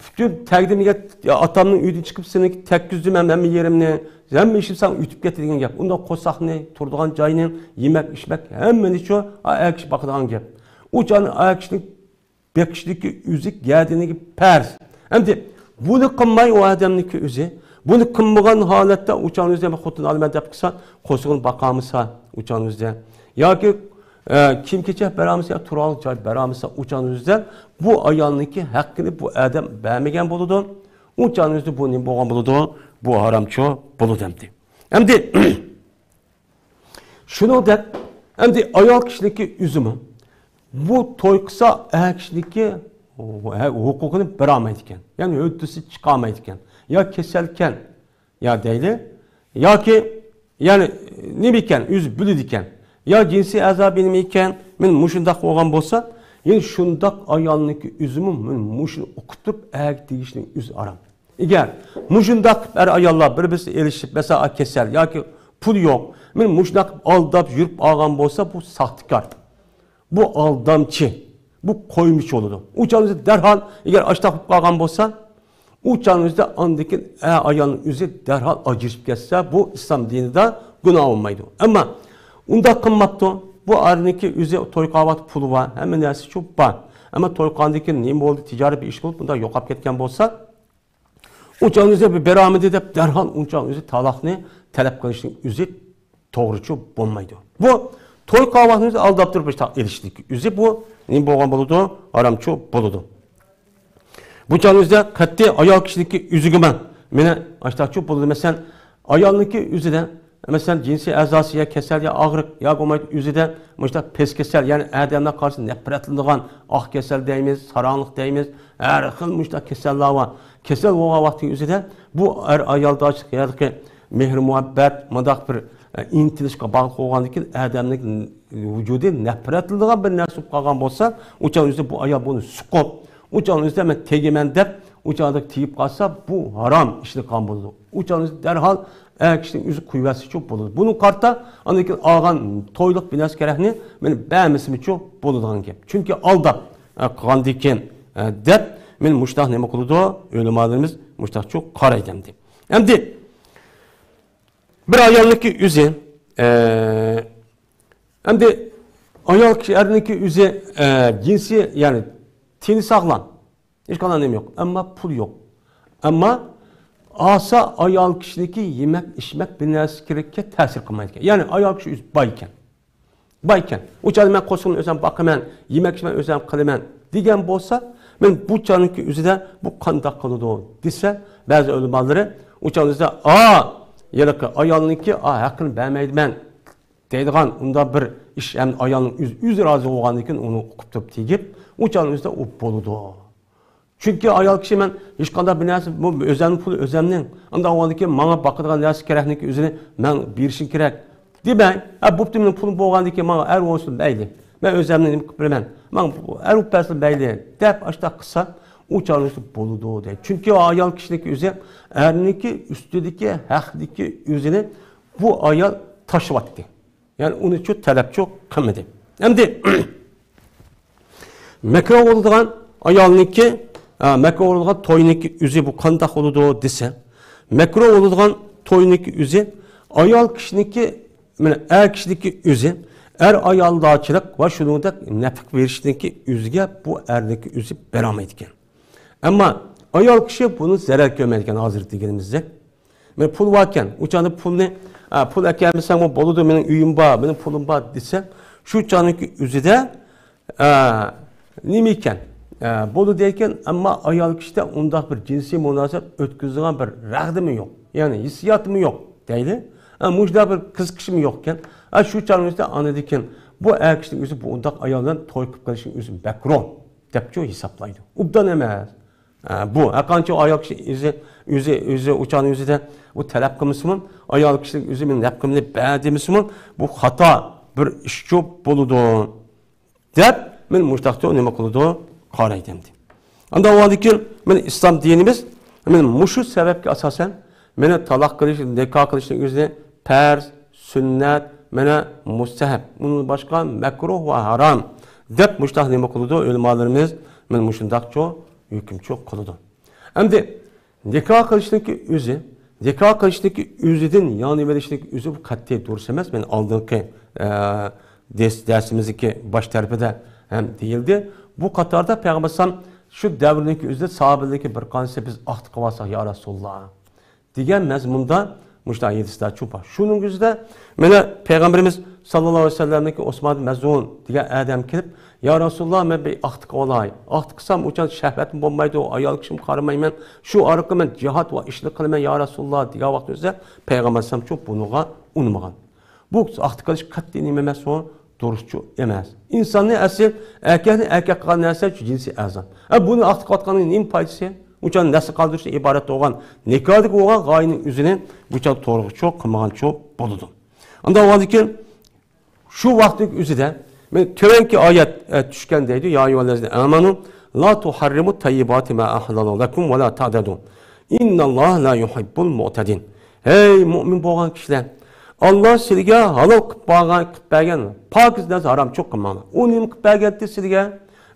پۈتۈن تەگدىم دېگەن، يا ئاتامنىڭ ئۆيىدىن چىقىپ سېنى تەگكۈزدۈم ھەم ھەممە يېرىمنى، ھەممە ئىشىم ساڭا ئۆتۈپ كەتتى دېگەن گەپ. ئۇنداق قورساقنى، تۇرىدىغان جاينى، يېمەك، ئىچمەك، ھەممىنى شۇ ئەر كىشى باقىدىغان گەپ. ئۇ چاغنى ئەر كىشىنىڭ بېقىشلىكى ئۆزى گەدىنىگە پەرز. ئەمدى بۇنى قىلماي ئۇ ئادەمنىڭكى ئۆزى، بۇنى قىلمىغان ھالەتتە ئۇ چاغنىڭ ئۆزىدە مەن خوتۇن ئالىمەن دەپ قىلسا، قورسىقىنى باقالمىسا ئۇ چاغنىڭ ئۆزىدە، ياكى، ئە، كىيىم-كېچەك بەرەلمىسە يا تۇرالغۇ جاي بەرەلمىسە ئۇ چاغنىڭ ئۆزىدە بۇ ئايالنىڭكى ھەققىنى بۇ ئادەم بەرمىگەن بولىدۇ. ئۇ چاغنىڭ ئۆزىدە بۇ نېمە بولغان بولىدۇ؟ بۇ ھارامچۇ بولىدۇ ئەمدى. ئەمدى شۇنىڭدەك، ئەمدى ئايال كىشىنىڭكى ئۆزىمۇ بۇ توي قىلسا، ئەر كىشىنىڭكى ھوقۇقىنى بېرەلمەيدىكەن. يەنى ھۆددىسى چىقالمايدىكەن. يا كېسەلكەن، يا دەيلى، ياكى، يەنى، نېمە ئىكەن، ئۆزى بىلىدىكەن. يا جىنسىي ئەزا بىلىمى ئىكەن، مەن مۇشۇنداق بولغان بولسا، يەنى شۇنداق ئايالنىڭكى ئۆزىمۇ مەن مۇشۇنى ئوقۇپ تۇرۇپ، ئەرگە تېگىشنىڭ ئۆزى ھارام. ئەگەر مۇشۇنداق ئەر-ئاياللار بىر-بىرسى ئېلىشىپ، مەسىلەن، كېسەل ياكى پۇل يوق، مەن مۇشۇنداق ئالداپ يۈرۈپ ئالغان بولسا، بۇ ساختىكار، بۇ ئالدامچى، بۇ قويمىچى بولىدۇ. ئۇ چاغنىڭ ئۆزىدە دەرھال، ئەگەر ئاشتاق بولۇپ قالغان بولسا، ئۇ چاغنىڭ ئۆزىدە ئاندىن كېيىن ئەر-ئايالنىڭ ئۆزى دەرھال ئاجرىشىپ كەتسە، بۇ ئىسلام دىنىدا گۇناھ بولمايدۇ. ئەمما ئۇنداق قىلماپتۇ. بۇ ئەرنىڭكى ئۆزى توي قىلغان ۋاقتى پۇلى بار، ھەممە نەرسىچۇ بار. ئەمما توي قىلغاندىن كېيىن نېمە بولدى، تىجارىت بىر ئىش بولۇپ، بۇنداق يوقاپ كەتكەن بولسا، ئۇ چاغنىڭ ئۆزىدە بىر بېرەلمىدى دەپ، دەرھال ئۇ چاغنىڭ ئۆزى تالاقنى تەلەپ قىلىشنىڭ ئۆزى توغرىچۇ بولمايدۇ. بۇ توي قىلغان ۋاقتىنىڭ ئۆزى ئالداپ تۇرۇپ ئىشتاق ئېلىشلىك ئۆزى بۇ نېمە بولغان بولىدۇ؟ ھارامچۇ بولىدۇ. بۇ چاغنىڭ ئۆزىدە قەتئىي ئايال كىشىنىڭكى ئۆزىگىمۇ مېنى ئاشتاقچۇ بولىدۇ. مەسىلەن، ئايالنىڭكى ئۆزىدە، مەسىلەن، جىنسىي ئەزاسى يا كېسەل يا ئاغرىق يا بولمايدۇ ئۆزىدە مۇشۇنداق پەس كېسەل، يەنى ئادەملەر قارىسا نەپرەتلىنىدىغان ئاق كېسەل دەيمىز، ساراڭلىق دەيمىز، ھەر خىل مۇشۇنداق كېسەللەر بار. كېسەل بولغان ۋاقتىنىڭ ئۆزىدە بۇ ئەر-ئايالدا ھېلىقى مېھىر-مۇھەببەت، مۇنداق بىر، ئە، ئىنتىلىشقا باغلىق بولغاندىن كېيىن ئادەمنىڭ ۋۇجۇدى نەپرەتلىنىدىغان بىر نەرسە بولۇپ قالغان بولسا، ئۇ چاغنىڭ ئۆزىدە بۇ ئايال بۇنى سوقۇپ، ئۇ چاغنىڭ ئۆزىدە مەن تېگىمەن دەپ، ئۇ چاغدا تېگىپ قالسا، بۇ ھارام ئىشنى قىلغان بولىدۇ. ئۇ چاغنىڭ ئۆزىدە دەرھال ئەر كىشىنىڭ ئۆزى قويۇۋەتسىچۇ بولىدۇ. بۇنىڭغا قارىتا ئاندىن كېيىن ئالغان تويلۇق بىر نەرسە كېرەكنى مېنى بەرمىسىمىچۇ بولىدىغان گەپ. چۈنكى ئالداپ، ئە، قىلغاندىن كېيىن، ئە، دەپ مېنى مۇشتاق نېمە قىلىدۇ؟ ئۆلىمالىرىمىز مۇشتاقچۇ قارايدۇ ئەمدى. ئەمدى بىر ئايالنىڭكى ئۆزى، ئە، ئەمدى ئايال كىشى، ئەرنىڭكى ئۆزى، ئە، جىنسى، يەنى تېنى ساغلام، ھېچقانداق نېمە يوق، ئەمما پۇل يوق. ئەمما ئاسا ئايال كىشىنىڭكى يېمەك ئىچمەك بىر نەرسە كېرەككە تەسىر قىلمايدىكەن. يەنى ئايال كىشى ئۆزى باي ئىكەن. باي ئىكەن. ئۇ چاغدا مەن قورسىقىمنى ئۆزۈم باقىمەن، يېمەك ئىچمەك ئۆزۈم قىلىمەن دېگەن بولسا، مەن بۇ چاغنىڭكى ئۆزىدە بۇ قانداق قىلىدۇ دېسە، بەزى ئۆلىمالىرى ئۇ چاغنىڭ ئۆزىدە، ئا، ھېلىقى ئايالنىڭكى، ئا، ھەققىنى بەرمەيدىمەن دەيدىغان ئۇنداق بىر ئىش، ھەم ئايالنىڭ ئۆزى، ئۆزى رازى بولغاندىن كېيىن ئۇنى ئوقۇپ تۇرۇپ تېگىپ، ئۇ چاغنىڭ ئۆزىدە ئۇ بولىدۇ. چۈنكى ئايال كىشى مەن ھېچقانداق بىر نەرسە، بۇ ئۆزەمنىڭ پۇلى ئۆزەمنىڭ. ئانداق بولغاندىن كېيىن ماڭا باقىدىغان نەرسە كېرەكنىكى ئۆزىنى مەن بېرىشىم كېرەك دېمەي، ھە، بوپتۇ، مېنىڭ پۇلۇم بولغاندىن كېيىن ماڭا ئەر بولسۇن مەيلى. مەن ئۆزەمنى نېمە قىلىپ بېرىمەن؟ ماڭا ئەر بولۇپ بەرسۇن مەيلى دەپ ئاشۇنداق قىلسا، ئۇ چاغنىڭ ئۆزىدە بولىدۇ دەيدۇ. چۈنكى ئايال كىشىنىڭكى ئۆزى ئەرنىڭكى ئۈستىدىكى ھەقنىكى ئۆزىنى بۇ ئايال تاشلىۋەتتى. يەنى ئۇنى شۇ تەلەپ شۇ قىلمىدى. ئەمدى مەكرۇھ بولىدىغان ئايالنىڭكى، ئە، مەكرۇھ بولىدىغان توينىڭكى ئۆزى بۇ قانداق بولىدۇ دېسە، مەكرۇھ بولىدىغان توينىڭكى ئۆزى ئايال كىشىنىڭكى، مانا ئەر كىشىنىڭكى ئۆزى، ئەر ئايالدارچىلىق ۋە شۇنىڭدەك نەپىقە بېرىشنىڭكى ئۆزىگە بۇ ئەرنىڭكى ئۆزى بېرەلمەيدىكەن. ئەمما ئايال كىشى بۇنى زەرەر كۆرمەيدىكەن، ھازىر دېگىنىمىزدەك. مانا پۇل باركەن، ئۇ چاغدا پۇلنى، ئا، پۇل ئەكەلمىسەڭمۇ بولىدۇ، مېنىڭ ئۆيۈم بار، مېنىڭ پۇلۇم بار دېسە، شۇ چاغنىڭكى ئۆزىدە، ئا، نېمە ئىكەن؟ ئا، بولىدۇ دەيكەن، ئەمما ئايال كىشىدە ئۇنداق بىر جىنسىي مۇناسىۋەت ئۆتكۈزىدىغان بىر رەغدىمۇ يوق، يەنى ھېسسىياتىمۇ يوق دەيلى. ئا، مۇشۇنداق بىر قىزىقىشمۇ يوقكەن. ئا، شۇ چاغنىڭ ئۆزىدە ئاندىن كېيىن بۇ ئەر كىشىنىڭ ئۆزى بۇ ئۇنداق ئايال بىلەن توي قىلىپ قېلىشنىڭ ئۆزى مەكرۇھ دەپچۇ ھېسابلايدۇ. ئوبدان ئەمەس. ئە، بۇ ھەرقانچە ئايال كىشى ئۆزى، ئۆزى، ئۆزى ئۇ چاغنىڭ ئۆزىدە ئۇ تەلەپ قىلمىسىمۇ، ئايال كىشىنىڭ ئۆزى مېنىڭ نەپقىمنى بەر دېمىسىمۇ، بۇ خاتا بىر ئىشچۇ بولىدۇ دەپ، مېنى مۇشتاقچۇ نېمە قىلىدۇ؟ قارايدۇ ئەمدى. ئانداق بولغاندىن كېيىن، مېنى ئىسلام دىنىمىز، مېنى مۇشۇ سەۋەبكە ئاساسەن، مېنى تالاق قىلىش، نىكاھ قىلىشنىڭ ئۆزىنى پەرز، سۈننەت، مانا مۇستەھەب، ئۇنىڭدىن باشقا مەكرۇھ ۋە ھارام دەپ مۇشۇنداق نېمە قىلىدۇ؟ ئۆلىمالىرىمىز مانا مۇشۇنداقچۇ ھۆكۈمچۇ قىلىدۇ. ئەمدى نىكاھ قىلىشنىڭكى ئۆزى، نىكاھ قىلىشنىڭكى ئۆزىدىن يانىۋېلىشنىڭكى ئۆزى بۇ قەتئىي دۇرۇس ئەمەس. مانا ئالدىنقى، ئە، دەرس-، دەرسىمىزدىكى باش تەرىپىدە ھەم دېيىلدى. بۇ قاتاردا پەيغەمبەر ئەلەيھىسسالام شۇ دەۋرنىڭكى ئۆزىدە ساھابىلەرنىڭكى بىر قانچىسى بىز ئاختى قىلىۋالساق يا رەسۇلاللا دېگەن مەزمۇندا مۇشۇنداق ھەدىسلەر چوپا. شۇنىڭ ئۆزىدە مانا پەيغەمبىرىمىز ساللاللاھۇ ئەلەيھى ۋەسەللەمنىڭكى ئوسمان مەزئۇن دېگەن ئادەم كېلىپ، يا رەسۇلاللا، مەن بىر ئاختى قىلىۋالاي. ئاختى قىلسام ئۇچان شەھۋەتمۇ بولمايدۇ، ئايال كىشىمۇ قارىمايمەن. شۇ ئارقىلىق مەن جىھاد ۋە ئىشنى قىلىمەن يا رەسۇلاللا دېگەن ۋاقتىمىزدا پەيغەمبەر ئەلەيھىسسالام شۇ بۇنىڭغا ئۇنىمىغان. بۇ ئاختى قىلىش قەتئىي نېمە ئەمەس ئۇ؟ دۇرۇسچۇ ئەمەس. ئىنساننى ئەسلى ئەركەكنى ئەركەك قىلغان نەرسە شۇ جىنسىي ئەزا. ئە، بۇنى ئاختى قىلىۋاتقاننىڭ نېمە پايدىسى؟ ئۇچان نەسل قالدۇرۇشتىن ئىبارەت بولغان نىكاھدىكى بولغان غايىنىڭ ئۆزىنى بۇچان توغرىغىچۇ قىلمىغانچۇ بولىدۇ. ئانداق بولغاندىن كېيىن شۇ ۋاقىتنىڭ ئۆزىدە مەن تۆۋەنكى ئايەت، ئە، چۈشكەن دەيدۇ، يا ئەييۇھەللەزىنە ئامەنۇ لا تۇھەررىمۇ تەييىباتى ما ئەھەللەللاھۇ لەكۇم ۋە لا تەئتەدۇ ئىننەللاھە لا يۇھىببۇل مۇئتەدىن. ھەي مۇئمىن بولغان كىشىلەر، ئاللا سىلىگە ھالال قىلىپ بارغان، قىلىپ بەرگەن پاكىز نەرسە ھارامچۇ قىلماڭلار. ئۇ نېمە قىلىپ بەرگەنتى سىلىگە؟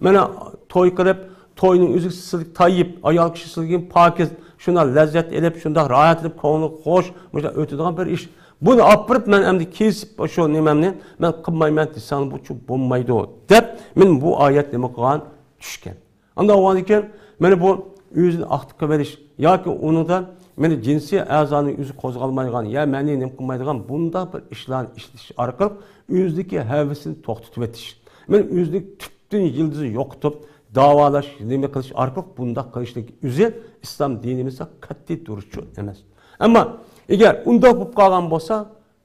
مانا توي قىلىپ، توينىڭ ئۆزى سىلىگە تايىپ، ئايال كىشى سىلىگە پاكىز، شۇنداق لەززەت ئېلىپ، شۇنداق راھەتلىنىپ، كۆڭلى خوش، مۇشۇنداق ئۆتىدىغان بىر ئىش. بۇنى ئاپىرىپ، مەن ئەمدى كېسىپ شۇ نېمەمنى مەن قىلمايمەن دېسەڭ، بۇچۇ بولمايدۇ، دەپ، مەن بۇ ئايەت نېمە قىلغان؟ چۈشكەن. ئانداق بولغاندىن كېيىن، مانا بۇ ئۆزىنى ئاختى قىلىۋېلىش ياكى ئۇنىڭدا مانا جىنسىي ئەزانىڭ ئۆزى قوزغالمايدىغان، يا مەننى نېمە قىلمايدىغان بۇنداق بىر ئىشلارنى ئىشلىتىش ئارقىلىق ئۆزىدىكى ھەۋىسىنى توختىتىۋېتىش. مانا ئۆزىنى تۈپتىن يىلدىزى يوقىتىپ، داۋالاش، نېمە قىلىش ئارقىلىق بۇنداق قىلىشنىڭ ئۆزى ئىسلام دىنىمىزدا قەتئىي دۇرۇسچۇ ئەمەس. ئەمما ئەگەر ئۇنداق بولۇپ قالغان بولسا،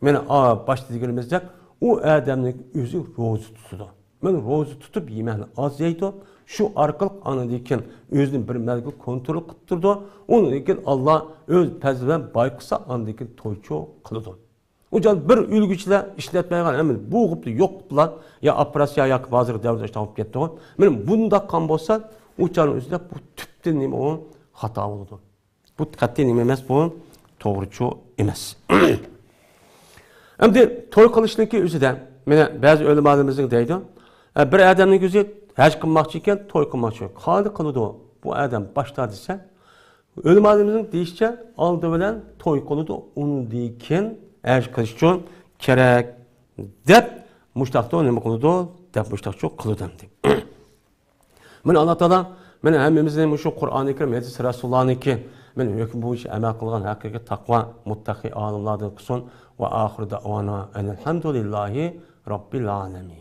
مانا، ئا، باشتا دېگىنىمىزدەك، ئۇ ئادەمنىڭ ئۆزى روزا تۇتىدۇ. مانا روزا تۇتۇپ يېمەكنى ئاز يەيدۇ. شۇ ئارقىلىق ئاندىن كېيىن ئۆزىنى بىر مەزگىل كونترول قىلىپ تۇرىدۇ. ئۇنىڭدىن كېيىن ئاللا ئۆز پەزلى بىلەن باي قىلسا، ئاندىن كېيىن تويچۇ قىلىدۇ. ئۇ جان بىر ئۆلگۈچىلەر ئىشلەتمەيدىغان، ھەممە بوغۇپ يوق قىلىپ، يا ئوپېراتسىيە ياكى ھازىرقى دەۋردە ئىشلەپ كەتتىغۇ. مانا بۇنداق قىلغان بولسا، ئۇ چاغنىڭ ئۆزىدە بۇ تۈپتىن نېمە ئۇ خاتا بولىدۇ. بۇ قەتئىي نېمە ئەمەس، بۇ توغرىچۇ ئەمەس. ئەمدى توي قىلىشنىڭكى ئۆزىدە، مانا بەزى ئۆلىمالىرىمىزنىڭ دەيدۇ، ئە، بىر ئادەمنىڭ ئۆزى ھەج قىلماقچى ئىكەن، توي قىلماقچى. قانداق قىلىدۇ بۇ ئادەم باشتا دېسە، ئۆلىمالىرىمىزنىڭ دېيىشىچە، ئالدى بىلەن توي قىلىدۇ، ئۇندىن كېيىن ئەرز قىلىش ئۈچۈن كېرەك دەپ مۇشتاقتۇ نېمە قىلىدۇ دەپ مۇشتاقچۇ قىلىدۇ ئەمدى. مانا ئاللا تائالا مانا ھەممىمىزنى مۇشۇ قۇرئانى كەرىم، ھەدىس رەسۇلۇللانىڭكى مانا ھۆكمى بويىچە ئەمەل قىلغان ھەقىقىي تەقۋا، مۇتتەقىي ئالىملاردىن قىلسۇن. ۋە ئاخىرۇ دەئۋانا ئەنىلھەمدۇلىللاھى رەببىل ئالەمىن.